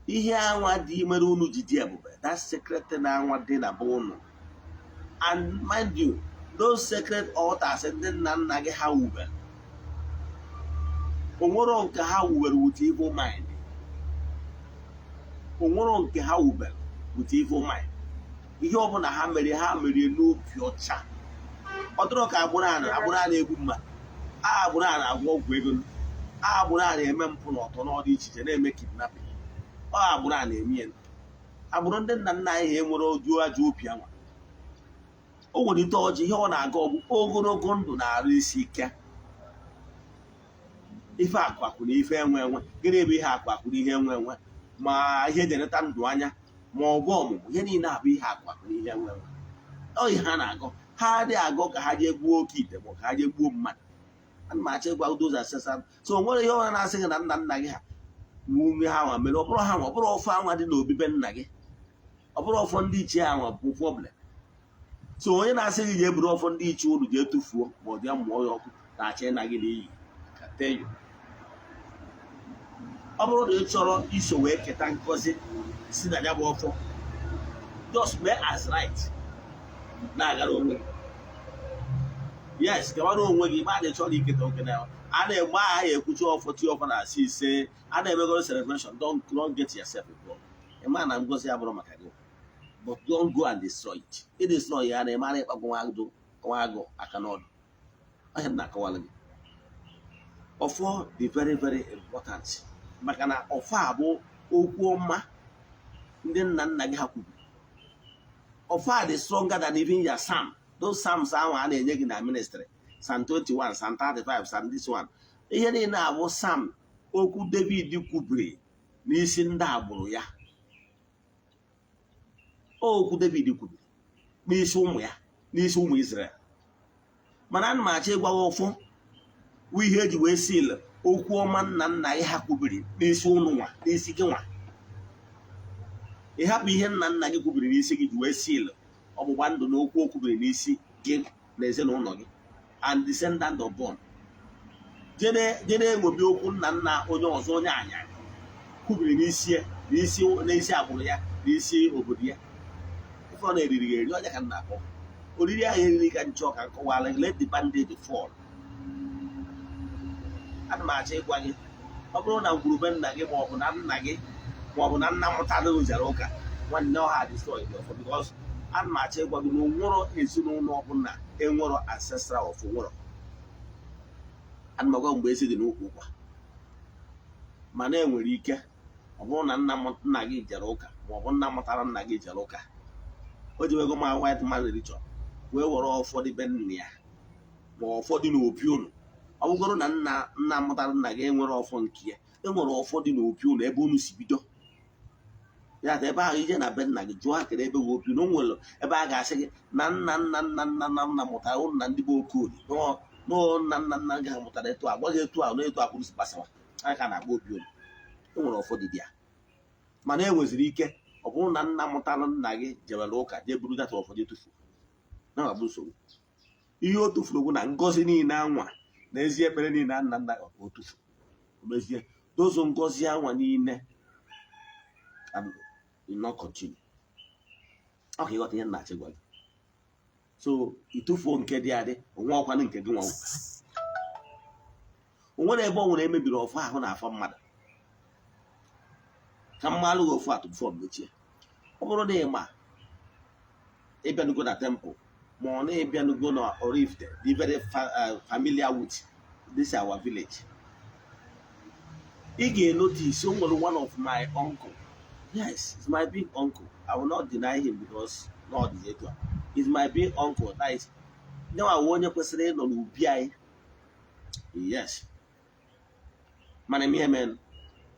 ihe anwa dị mere unu ji dị ebube, that secret thing anwa dị na be unu. And mind you, those sacred altars ndị nna nna gị ha wubere, onwero nke ha wubere with evil mind. Onwero nke ha wubere with evil mind. Ihe ọbụla ha mere, ha mere n'obi ọcha. Ọ dịrọ ka agbụrụ a na agbụrụ a na-egbu mmadụ, agbụrụ a na-agwọ ọgwụ ego, agbụrụ a na-eme mpụ na ọtọ n'ọdị iche iche, na-eme kidnapping. Ọ agbụrụ a na-eme ya. Agbụrụ ndị nna nna anyị ha enwere oju ajọ obi anwa. O nwere ite ọjị, ihe ọ na-aga ọgwụ ogologo ndụ na-arụ isi ike, ife akụ akụ na ife enwe enwe. Gịnị bụ ihe akụ akụ na ihe enwe enwe? Ma ihe eji eneta ndụ anya, ma ọ bụ ọmụmụ, ihe niile abụ ihe akụ akụ na ihe enwe enwe. Ọ ihe ha na-agọ, ha adịghị agọ ka ha jee gbuo oke ite ma ka ha jee gbuo mmadụ. Ana m achọ ịgwa those ancestors. So o nwere ihe ọbụla na-asị gị na nna nna gị ha ume ha nwa mere. Ọ bụrụ ha nwa, ọ bụrụ ọfọ anwa dị n'obibe nna gị, ọ bụrụ ọfọ ndị ichie anwa bụ problem. So onye na-asị gị jee buru ọfọ ndị ichie unu jee tụfuo ma ọ dị mụọ ya ọkụ, na-achọ ịna gị n'iyi. I can tell you. Ọ bụrụ na ị chọrọ iso wee keta ngọzi si na ya bụ ọfọ, just mee as right, na-agara onwe gị. Yes, gawara onwe gị. Ma na chọrọ iketa oke na A na-egbe agha ya, ekwuchi ọfọ, chi ọfọ na-asị ise, a na-emegoro celebration. Don't get yourself involved. Ịma na ngozi abụrụ maka gị, but don't go and destroy it. I destroy ya na ịmara ịkpagbu nwa agụ aka n'ọdụ ọhịa. M na-akọwara gị, ọfọ dị very very important, maka na ọfọ a bụ okwu ọma ndị nna nna gị ha kwuru. Ọfọ a dị stronger than even your psalm, those psalms ahụ a na-enye gị na ministry, Psalm 21, Psalm 35, Psalm this one. Ihe niile abụ psalm, okwu David kwubiri n'isi ndị agbụrụ ya, okwu David kwubiri n'isi ụmụ ya, n'isi ụmụ Israel. Mana ana m achọ ịgwawa, ọfọ wụ ihe eji wee seal okwu ọma nna nna gị ha kwubiri n'isi ụnụ nwa, n'isi gị nwa. Ịhapụ ihe nna nna gị kwubiri n'isi gị ji wee seal ọgbụgba ndụ na okwu o kwubiri n'isi gị na ezinụlọ gị and descendant of born. Jee na-enwebi okwu nna nna onye ọzọ, onye anya kwubiri n'isi ya, n'isi agbụrụ ya, n'isi obodo ya. Ife ọ na-eriri gị eri ọnya ka m na-akpọ oriri ahụ eriri ka nchọ ka nkọwara gị. Let the bandage fall. Ana m achọ ịgwa gị, ọ bụrụ na ngwurube nna gị, maọbụ na nna gị, maọbụ na nna mụtara jere ụka, nwanne, ọha destroy gị ọfọ, because ana m achọ ịgwa gị na onwero ezinụlọ ọbụla enwero ancestral of nwero. Ana m agwa mgbe ezi dị n'ukwu ụkwa, mana enwere ike ọ bụrụ na nna gị jere ụka, maọbụ nna mụtara nna gị jere ụka, o jewego ma white man religion wee were ụfọdụ be nna ya ma ụfọdụ n'opi unu. Ọ bụgoro na nna nna mụtara nna gị enwere ọfọ nke ya, enwere ọfọ dị n'opi unu, ebe unu si bido ya ta ebe ahụ. Ije na be nna gị, jụọ ha kere ebe gị opi unu. O nwere ebe a ga-asị gị na nna nna nna nna nna nna mụtara unu na ndị bụ okorie nọọ, nna nna nna gị ha mụtara etu a, gwa gị etu a na etu a kwuru si gbasawa aka ka na-agba opi unu. E nwere ọfọ dị ya, mana e nweziri ike ọ bụrụ na nna mụtara nna gị jewere ụka, jee buru data ụfọdụ etufu na bụ nsogbu. Ihe o tufuru bụ na ngọzi niile anwa na ezi ekpere niile nna nna o tufuru, o mezie dozo ngọzi anwa niile and will not continue. Ọ ka ịghọta ihe nna achị gwa gị. So itufuo nke dị adị, onwe ọkwanụ nke gị nwa. O nwere ebe ọ nwere emebiri ọfọ ahụ na afọ mmadụ. Ka mma alụghị ofu atụ before mechie. Ọ bụrụ na ị ma ịbịanugo na temple, ma ọ na-ịbịanugo na Oraifite, dị very familiar with this our village, ị ga-enotice o nwere one of my uncle. Yes, it's my big uncle. I will not deny him because not is etu a. He's my big uncle. That is nyenwa wụ onye kwesịrị ịnọ n'ubi anyị. Yes, mana ihe mere,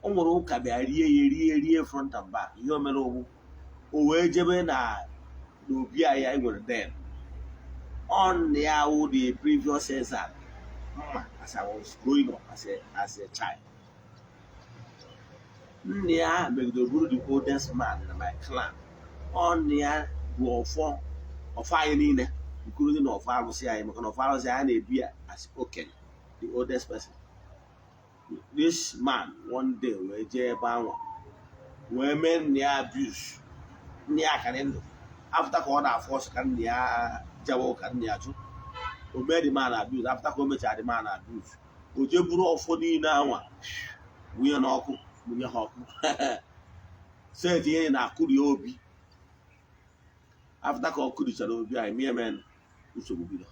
o nwere ụka bịa rie ya, rie rie front and back. Ihe o mere owu, o wee jebe na n'obi anyị anyị nwere then on ya wụ the previous Eze mma as I was growing up as a child. Nne ya megidere bụrụ the oldest man na my clan. Ọ ya bụ ọfọ, ọfọ anyị niile, including ọfọ arụsị anyị, maka na ọfọ arụsị anyị na-ebi ya as okenye, the oldest person. This man one day wee jee ebe ahụ wee mee nne ya abuse. Nne ya karị ndụ. After ka ọ na-afọ ọsọ ka nne ya jewe ụka, nne ya jụ. O mee the man abuse. After ka o mechara the man abuse, o jee buru ọfọ niile anwa wunye n'ọkụ, mụnye ha ọkụ, set ihe na-akụri obi. After ka ọ kụrichara obi anyị, mie men nsogbu bido.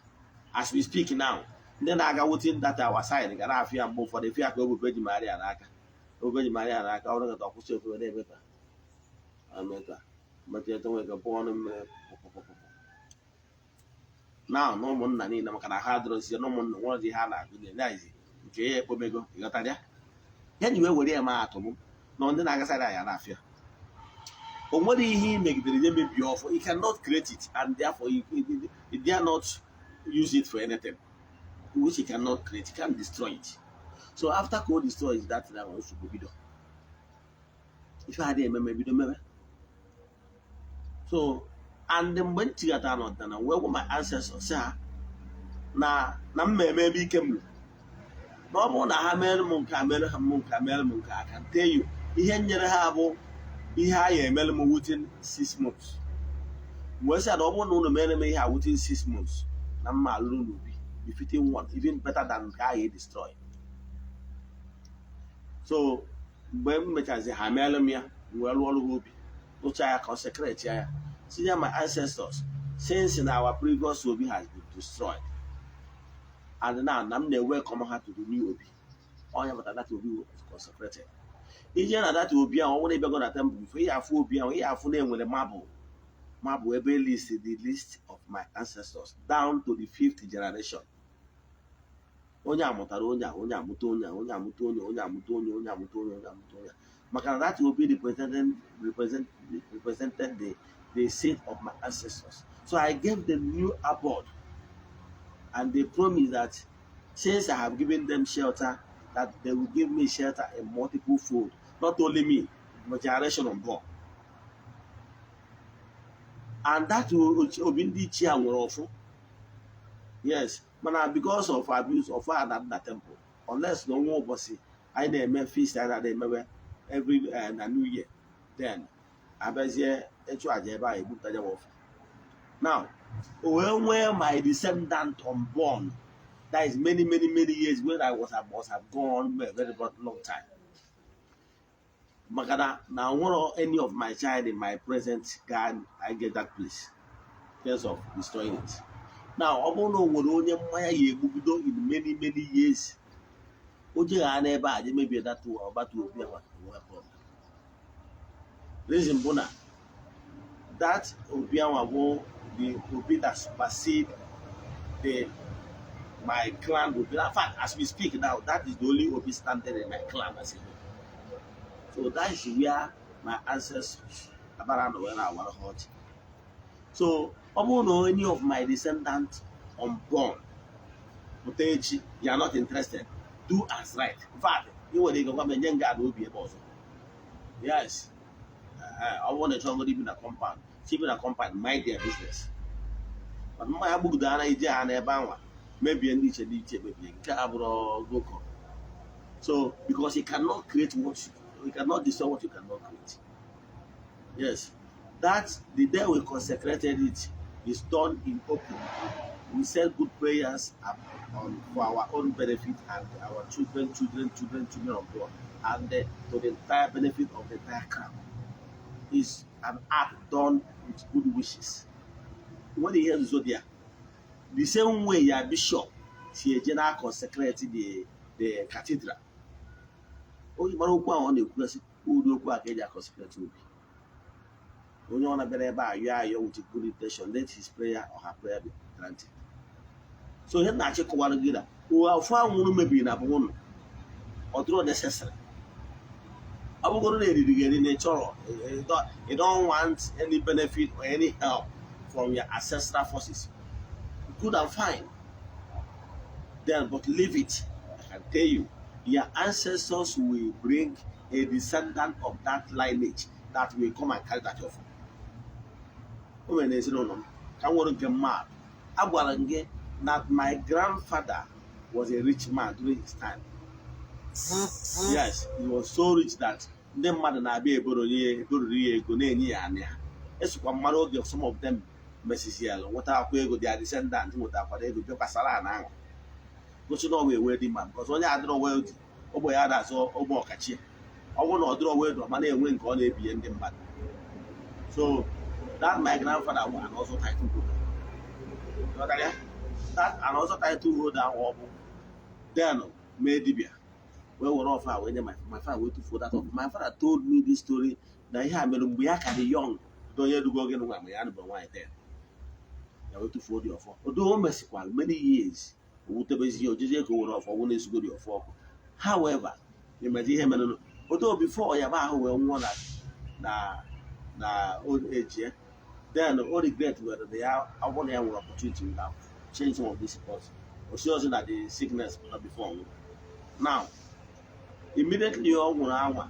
As we speak now, ndị na-aga within that our side ga na-afịa ya mgbe ụfọdụ, efia ka o bụ Virgin Maria n'aka, o Virgin Maria n'aka. Ọrụ gata ọkwụsị ofufe na-emepe emepe metụ nwere ike pụọ ọnụ mmiri pụpụpụpụ na na ụmụnna niile, maka na ha adịrọzi na ụmụnna nwere ihe ha na-agụnye naizi nke ya ekpomego. Ịghọtara ya? Ya ji wee were ya maa atụ m na ndị na-agasara ya na-afịa. O nwere ihe ị megidere ya mebie ọfọ. You cannot create it, and therefore you dare not use it for anything which you cannot create. You can't destroy it. So after ka o destroy that thing ahụ, nsogbu bido. Ife adịghị ememe bido mebe. So and mgbe m chighatara n'ọdịnala, wee gwa my ancestors, sị ha na m eme ebe ike m ruru, na ọ bụrụ na ha mere m nke a, mere ha m nke a, mere m nke a ka tell you ihe nyere ha bụ ihe a ya emere m within 6 months. Wee sị na ọ bụrụ na unu mere m ihe a within 6 months, na mma alụrụ n'ubi befitting one, even better than nke ahụ e destroy. So mgbe m mechazi, ha meelụ m ya, m wee rụọ ọrụ ha obi, rụchaa ya, consecrate ya, tinye my ancestors, since na our previous obi has been destroyed and now na m na-welcome ha to the new obi. Onye pụtara that obi was consecrated. Ije na that obi ahụ, ọ bụrụ ịbịago na temple before, ihe afụ obi ahụ, ihe afụ na enwere marble ebe list the list of my ancestors down to the fifth generation. Onye amụtara onye a, onye amụta onye a, onye amụta onye, onye amụta onye, onye amụta onye, onye amụta onye, maka na that obi represented the seat of my ancestors. So I gave them new abode and they promised that since I have given them shelter, that they will give me shelter in multiple fold, not only me, but generation unborn. And that obi ndị ichie a nwere ọfụ, yes, mana because of abuse of na na temple, unless na ọnwa ụbọchị anyị na-eme feast, anyị na-emewe every na new year, then abịazie ịchụ aja ebe a, egbupụta ya ọfụ. Now o wee nwee my descendant unborn, that is many, many, many years when I was I must have gone a very long time, maka na nwere any of my child in my present can I get that place in terms of destroying it. Now, ọ bụrụ na o nwere onye mmanya ya egbugido in many, many years, o jegha n'ebe a je mebie that ọgbata obi ahụ, nwee problem. Reason bụ na that obi ahụ bụ the obi that supersede the my clan obi. In fact, as we speak now, that is the only obi standing in my clan as a whole. So that is where my ancestors abara na wee na-awara ha ọchị. So ọ bụrụ na any of my descendants unborn pụta echi, you are not interested, do as right. In fact, ị nwere ike gwa m, enye nga na obi ebe ọzọ. Yes, ọ bụrụ na ị chọrọ ibi na compound, si bi na compound, mind their business. Mana mmanya gbugido ara ije ha n'ebe anwa mebie ndị iche, ndị iche mebie nke a bụrụ goko. So because you cannot create what you cannot destroy, what you cannot create. Yes, that the day we consecrated it is done in open. We said good prayers on for our own benefit and our children, children, children, children of God, and to the entire benefit of the entire clan. Is an act done with good wishes. When you hear zodiac, the same way your bishop si eje na consecrate the cathedral, onye mara okwu ahụ ọ na-ekwugasị, ụdị okwu a ka eji consecrate obi. Onye ọ na-abịara ebe a yọọ ayọ with good intention, let his prayer or her prayer be granted. So ihe na-achị kọwara gị na ụwa afọ ahụ unu mebiri na bụ ụnụ, ọ dịrọ necessary. Ọ bụgoro na eriri gị eri na ị chọrọ, you don't want any benefit or any help from your ancestral forces, good and fine then, but leave it. I can tell you, your ancestors will bring a descendant of that lineage that will come and carry that offer. O mere n'ezinụlọ m ka m nwere nke mmadụ. Agwara m gị that my grandfather was a rich man during his time. Yes, he was so rich that ndị mmadụ na-abịa eboro ya, eboriri ya ego, na-enye ya anị ha. Esokwa mmadụ oge some of them mesisiala nweta akwa ego, their descendant nwetakwara ego, bịakwasara ana ahụ, gosi na ọ wee wee dị mma, because onye adịrọ wealthy, ogbe ya na-azụ ogbe ọkachie. Ọ bụrụ na ọ dịrọ wealthy, ọ ma na-enwe nke ọ na-ebinye ndị mmadụ. So that my grandfather was an also title holder. Ghọtara ya? That an also title holder ahụ, ọ bụ then mee dibịa wee were ọfa wee nye my father, wee tufuo that ọfọ. My father told me this story na ihe a mere mgbe ya ka dị young, dị onye rugo gị nwa mgbe ya nụbụ nwaanyị, then ya wee tufuo dị ọfọ. Odo o mesikwara many years, o wutebezi ya, ojezie ka o were ọfọ, wụ na-esigo dị ọfọ ọkụ. However, imezi ihe mere odo before ya ba ahụ wee nwụọ na old age ya, then o regret were na ya, ọ bụrụ na ya nwere opportunity, would have changed some of these reports. O si ọzọ na the sickness pụta before ọnwụ. Now, immediately ọ nwụrụ anwa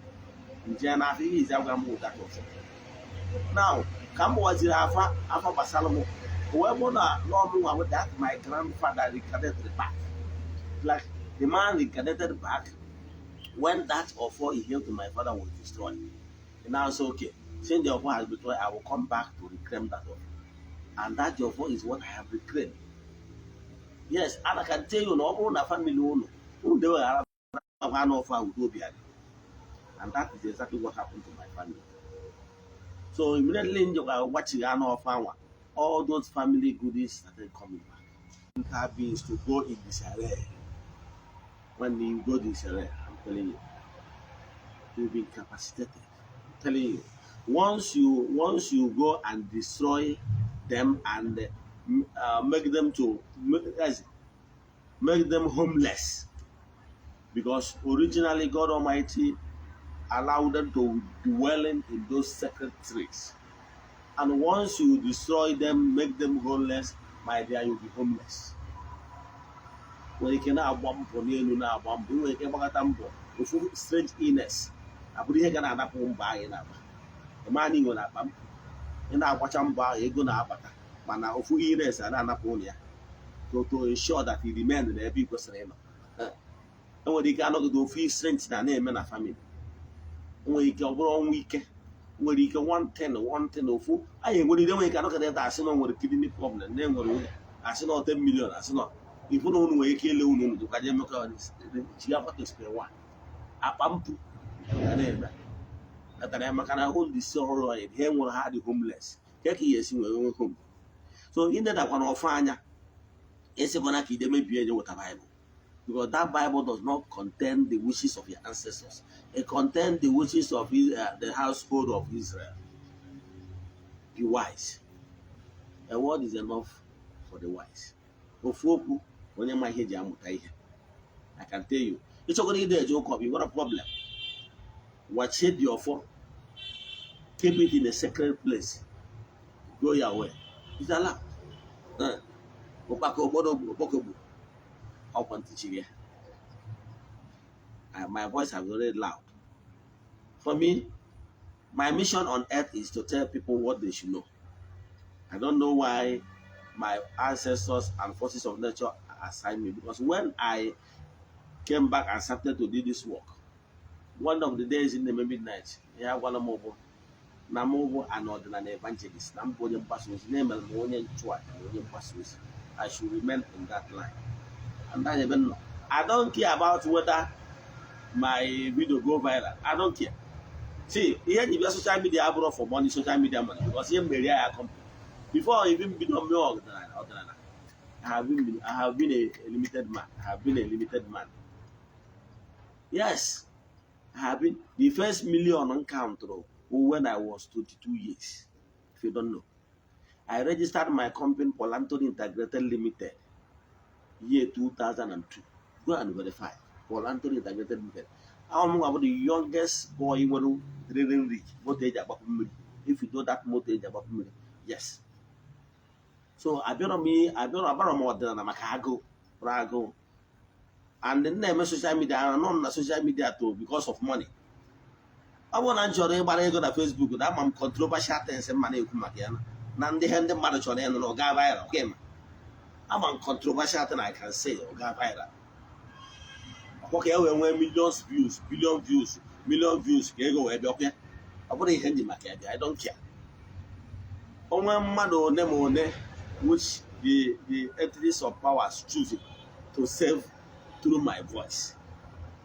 nje n'afọ ihe izi agwa m ụda ọfọ. Now, ka m gbawaziri afa, afa gbasara m, o wee bụ na n'ọmụnwa with that my grandfather reincarnated back, like the man reincarnated back when that ọfọ he gave to my father was destroyed. He now say, "Okay, since the ọfọ has been destroyed, I will come back to reclaim that ọfọ." And that ọfọ is what I have reclaimed. Yes, and I can tell you na ọ bụrụ na family unu unu deweghara akwa n'ọfọ ahụ, udo obi adị. And that is exactly what happened to my family. So immediately njikwa gbachigha anụ ọfọ anwa, all those family goodies started coming back. Mental beings to go in disarray. When you go disarray, I'm telling you, you'll be incapacitated. I'm telling you, once you go and destroy them and make them to make them homeless, because originally God Almighty allowed them to dwell in those sacred trees. And once you destroy them, make them homeless, my dear, you'll be homeless. Nwere ike na-agba mbọ n'elu, na-agba mbọ, nwere ike gbakọta mbọ, ofu strange illness abụrụ ihe ga na-anapụ mbọ ahụ ị na-agba. Ịma na ị nwere akpa mbọ, ị na-agbacha mbọ ahụ, ego na-abata, mana ofu illness a na-anapụ ụlọ ya to ensure that you remain n'ebe ị kwesịrị ịnọ. Enwere ike anọgide ofu strange na na-eme na family. Enwere ike ọ bụrụ ọnwụ ike, nwere ike one thing, one thing, ofu anyị enwere ide, nwere ike anọgide ebe asị na o nwere kidney problem, na enwere nwunye asị na 10 million, asị na ifu na unu nwere ike ile unu unu ka je emekọ chigakwa to square one. Akpa mpụ ga na-eme natara ya maka na hụ ndị si ọrụ anyị ha nwere, ha dị homeless ke ka ị ga-esi nwere nwe home. So idedakwa na ọfọ anya esikwana ka ide mebie je weta Bible, because that Bible does not contain the wishes of your ancestors. It contains the wishes of the household of Israel. Be wise. A word is enough for the wise. Ofu okwu onye ma ihe ji amụta ihe. I can tell you, ịchọgoro ide eje ụka, ọ bụ nwere problem, wachie the ọfọ, keep it in a sacred place, go your way. It's allowed. Ụkpaka obodo okpokogbu ọkwa ntị ya. My voice has already loud. For me, my mission on earth is to tell people what they should know. I don't know why my ancestors and forces of nature assigned me, because when I came back and started to do this work, one of the days in the midnight, ya gwara m bụ na m bụ an ọdịnala evangelist, na m bụ onye mgbasa ozi, na-emere m onye nchụaja na onye mgbasa ozi. I should remain in that line. And that even I don't care about whether my video go viral. I don't care. See, ihe ji bịa social media abụrụ for money, social media money, because ihe mmeri ya company. Before I even bido mee ọdịnala, I have been a limited man. I have been a limited man. Yes, I have been the first million count when I was 22 years. If you don't know, I registered my company, Paul Anthony Integrated Limited, year 2002. Go and verify. Paul Anthony Integrated Limited. I'm the youngest boy nwere drilling rig, moto eji agbapụ mmiri. If you know that moto eji agbapụ mmiri, yes. So abịarọ m abịarọ agbara m ọdịnala maka agụụ bụrụ agụụ. And m na-eme social media, anọ m na social media to because of money. Ọ bụrụ na m chọrọ ịgbara ego na Facebook, na ama m controversial things mma na-ekwu maka ya na ndị ihe ndị mmadụ chọrọ ịnụ na ọ gaa viral. Okay, ma ama m controversial thing I can say, ọ gaa viral, ọkwa ka e wee nwee millions views, billion views, million views, ka ego wee bịakwa. Ọ bụrụ ihe nji maka ya bịa, I don't care. Onwe mmadụ one ma one which the entities of powers choosing to save through my voice,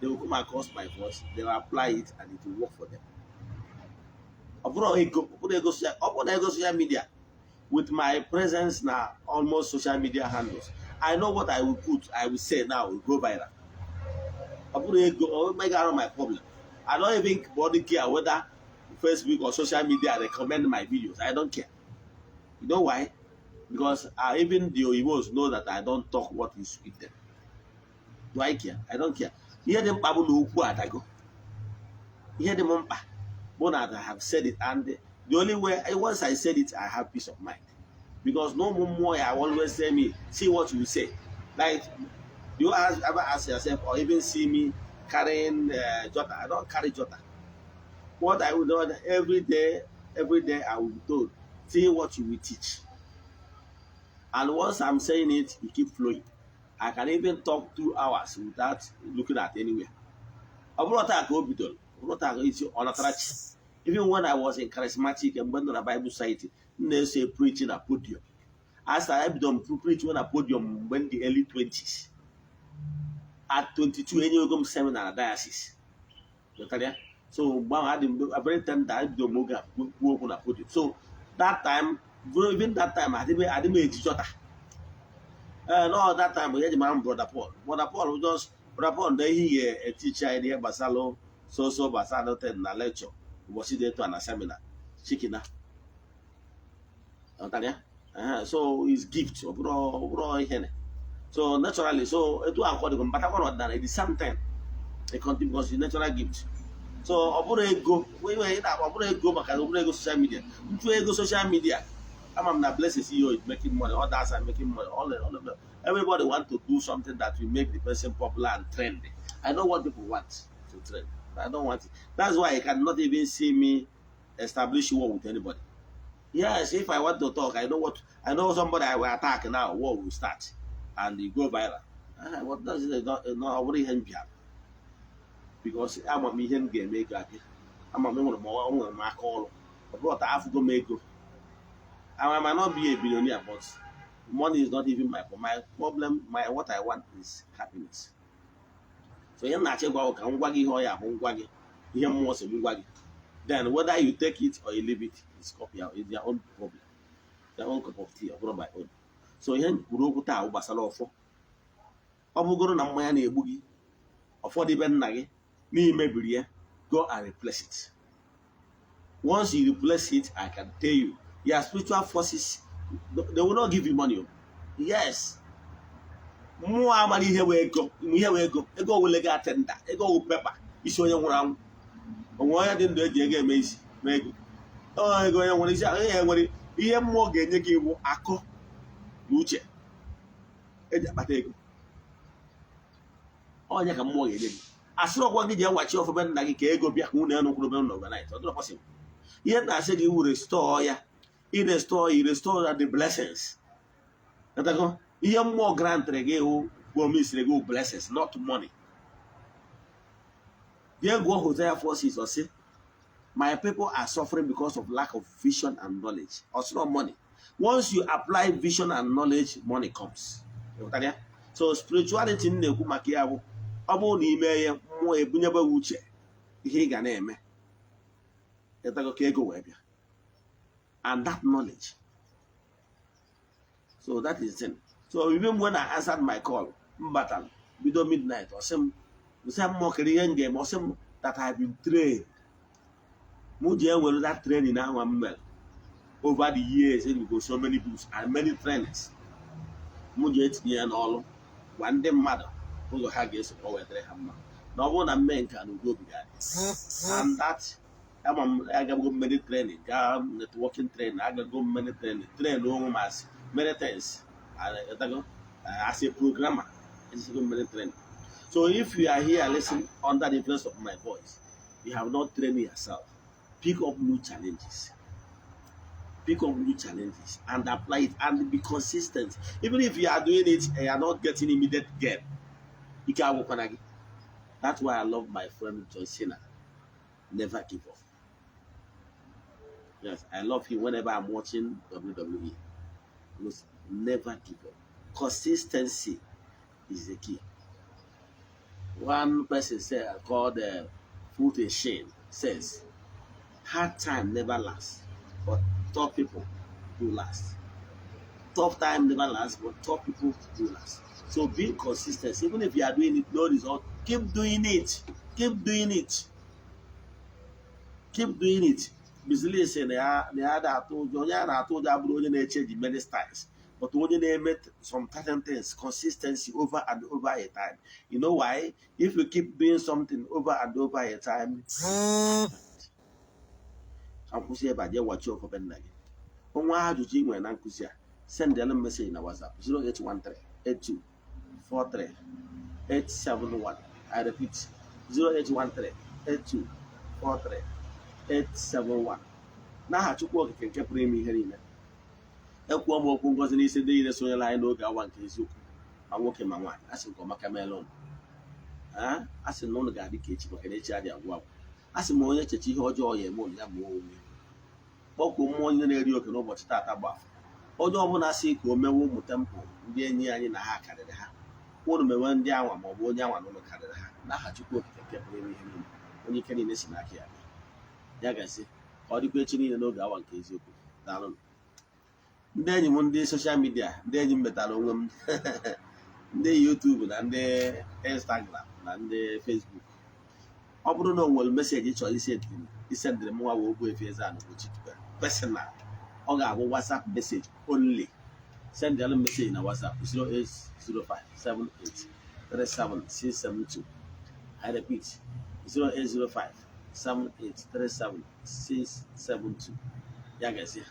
they will come across my voice, they will apply it and it will work for them. Ọ bụrụ ego, ọ bụrụ ego social, ọ bụrụ na ego social media, with my presence na almost social media handles, I know what I will put, I will say now will go viral. Ọ bụrụ ego, ọ make out my problem. I don't even body care whether Facebook or social media recommend my videos. I don't care. You know why? Because even the oyibos know that I don't talk what is with them. Do I care? I don't care. Ihe dị mkpa bụ na okwu adago. Ihe dị m mkpa bụ na I have said it, and the only way, once I said it, I have peace of mind, because no mmụọ ya always say me, "See what you say." Like, do you ever ask yourself or even see me carrying jotter? I don't carry jotter. What I will do every day, every day I will be told, "See what you will teach." And once I'm saying it, it keep flowing. I can even talk 2 hours without looking at anywhere. Ọ bụrụ taa ka o bidoro, ọ bụrụ taa ka isi ọ natara chi. Even when I was in charismatic, mgbe m nọ na Bible Society, m na-eso preach na podium. As I ebido m preach na podium mgbe m dị early 20s. At 22, enyego m seminar na diocese. Ghọtara ya? So mgbe ahụ adị m very tender. Ebido m oge a kwuo okwu na podium. So that time, even that time, adị m eji jọta. Ee, no, that time ya ji mara m Brother Paul, Brother Paul, just Brother Paul. Na ihe ga-etichi anyị ihe gbasalụ so gbasalụ ten na lecture ụbọchị dị etu a na seminar chikina. Ghọtara ya? So is gift, ọ bụrụ ihe na so naturally. So etu a akọdịgo mbatakwa n'ọdịnala, the same thing, it continue because it's natural gift. So ọ bụrụ ego ọ bụrụ ego, maka ọ bụrụ ego social media, ntụ ego social media, ama m na Blessing CEO is making money, others are making money, all of them. Everybody want to do something that will make the person popular and trendy. I know what people want to trend. I don't want it. That's why you cannot even see me establish war with anybody. Yes, if I want to talk, I know what I know, somebody I will attack. Now war will start and it go viral. What does it not? Ọ bụrụ ihe m bịara, because ama m ihe m ga-eme ego abịa. Ama m enwere m aka ọrụ. Ọ bụrụ ta afụgo m ego. I might not be a billionaire, but money is not even my problem. My what I want is happiness. So ihe m na-achọ ịgwa gị, ka m gwa gị ihe ọ ya bụ, ngwa gị ihe mmụọ si m gwa gị. Then whether you take it or you leave it is copy, is their own problem, their own cup of tea, ọ bụrụ my own. So ihe m kwuru okwu taa bụ gbasara ọfọ. Ọ bụgoro na mmanya na-egbu gị, ọfọ dị be nna gị n'imebiri ya, go and replace it. Once you replace it, I can tell you, your spiritual forces, they will not give you money o. Yes, mmụọ amara ihe wee ego, ihe wee ego. Ego wele gị atenda, ego wụ paper isi onye nwụrụ anwụ. Onwe onye dị ndụ eji ego eme isi ma ego ọ ego onye nwere isi onye nwere ihe mmụọ ga-enye gị bụ akọ na uche eji akpata ego. Onye ka mmụọ ga-enye gị? Asịrị ọgwa gị ji ewachi ọfụbe nna gị ka ego bịa ka unu enu kwuru be ụlọ overnight. Ọ dịrọ possible. Ihe na-asị gị wụ restore ya, i restore, i restore the blessings. Ghọtago? Ihe mmụọ grantịrị gị hụ, promisiri gị blessings, not money. Jee gụọ Hosea 4:6. Ọ sị, "My people are suffering because of lack of vision and knowledge." Ọ sịrọ money. Once you apply vision and knowledge, money comes. Ghọtara ya? So spirituality m na-ekwu maka ya bụ, ọ bụrụ na ime ya, mmụọ ebunyebe gị uche ihe ị ga na-eme. Ghọtago? Ka ego wee bịa, and that knowledge. So that is it. So even when I answered my call, m batara bido midnight, ọ sị m, nsị mmụọ kere ihe m ga-eme. Ọ sị m that I have been trained. Mụ ji ewere that training ahụ m mere over the years, go so many books and many trainings, mụ ji etinye ya n'ọrụ, gwa ndị mmadụ ụzọ ha ga-eso ka o wetara ha mma, na ọ bụrụ na mme nke a na udo obi ga-adị. And that ama m agago many training, gaa networking training, agago many training, train onwe m as many things. Agago as a programmer, ejisigo many training. So if you are here listening under the influence of my voice, you have not trained yourself, pick up new challenges, pick up new challenges and apply it and be consistent. Even if you are doing it and you are not getting immediate gain, ike agwụkwana gị. That's why I love my friend John Cena. Never give up. Yes, I love him whenever I'm watching WWE. Because never give up. Consistency is the key. One person said, called Fulton Sheen, says, "Hard time never lasts, but tough people do last." Tough time never lasts, but tough people do last. So be consistent. Even if you are doing it, no result, keep doing it. Keep doing it. Keep doing it. Bizili sị na ya na-atụ ụjọ. Onye a na-atụ ụjọ abụrụ onye na-eche the many styles, but onye na-eme some certain things consistency over and over a time. You know why? If you keep doing something over and over a time. Ka nkwụsị ebe a. Jee wachi ọfọ nna gị. Onwe ajụjụ ị nwere na nkụzi a, send them message na WhatsApp 0813 82 43 871. I repeat, 0813 82 43 871. N'aha Chukwu Okike nke pụrụ ime ihe niile, ekwuo m okwu ngozi n'isi ndị niile sonyere anyị n'oge awa nke eziokwu, ma nwoke ma nwaanyị. A sị nke ọma ka meela ụnụ. A sị na ụnụ ga-adị ka echi, maka na echi adị agwụ agwụ. A sị m onye echeche ihe ọjọọ ya eme ụnụ, ya ma onwe kpọkwuo mmụọ onye na-eri oke n'ụbọchị taata bụ afọ. Onye ọbụla sị ka o mewe ụmụ temple ndị enyi anyị na ha karịrị ha, ụnụ mewe ndị anwa ma ọ bụ onye anwa na ụnụ karịrị ha, n'aha Chukwu Okike nke pụrụ ime ihe niile. Onye ike niile si n'aka ya bịa. Ya gazie. Ka ọ dịkwa echi niile n'oge awa nke eziokwu. Daalụ ndị enyi m, ndị social media, ndị enyi m metara onwe m, ndị YouTube na ndị Instagram na ndị Facebook. Ọ bụrụ na o nwere message ị chọrọ isendịrị m nwa wee Ogbuefi Eze-Ana Ugochi personal, ọ ga-abụ WhatsApp message only. Send m message na WhatsApp 08057837672. I repeat, 08057837672. Ya gazie.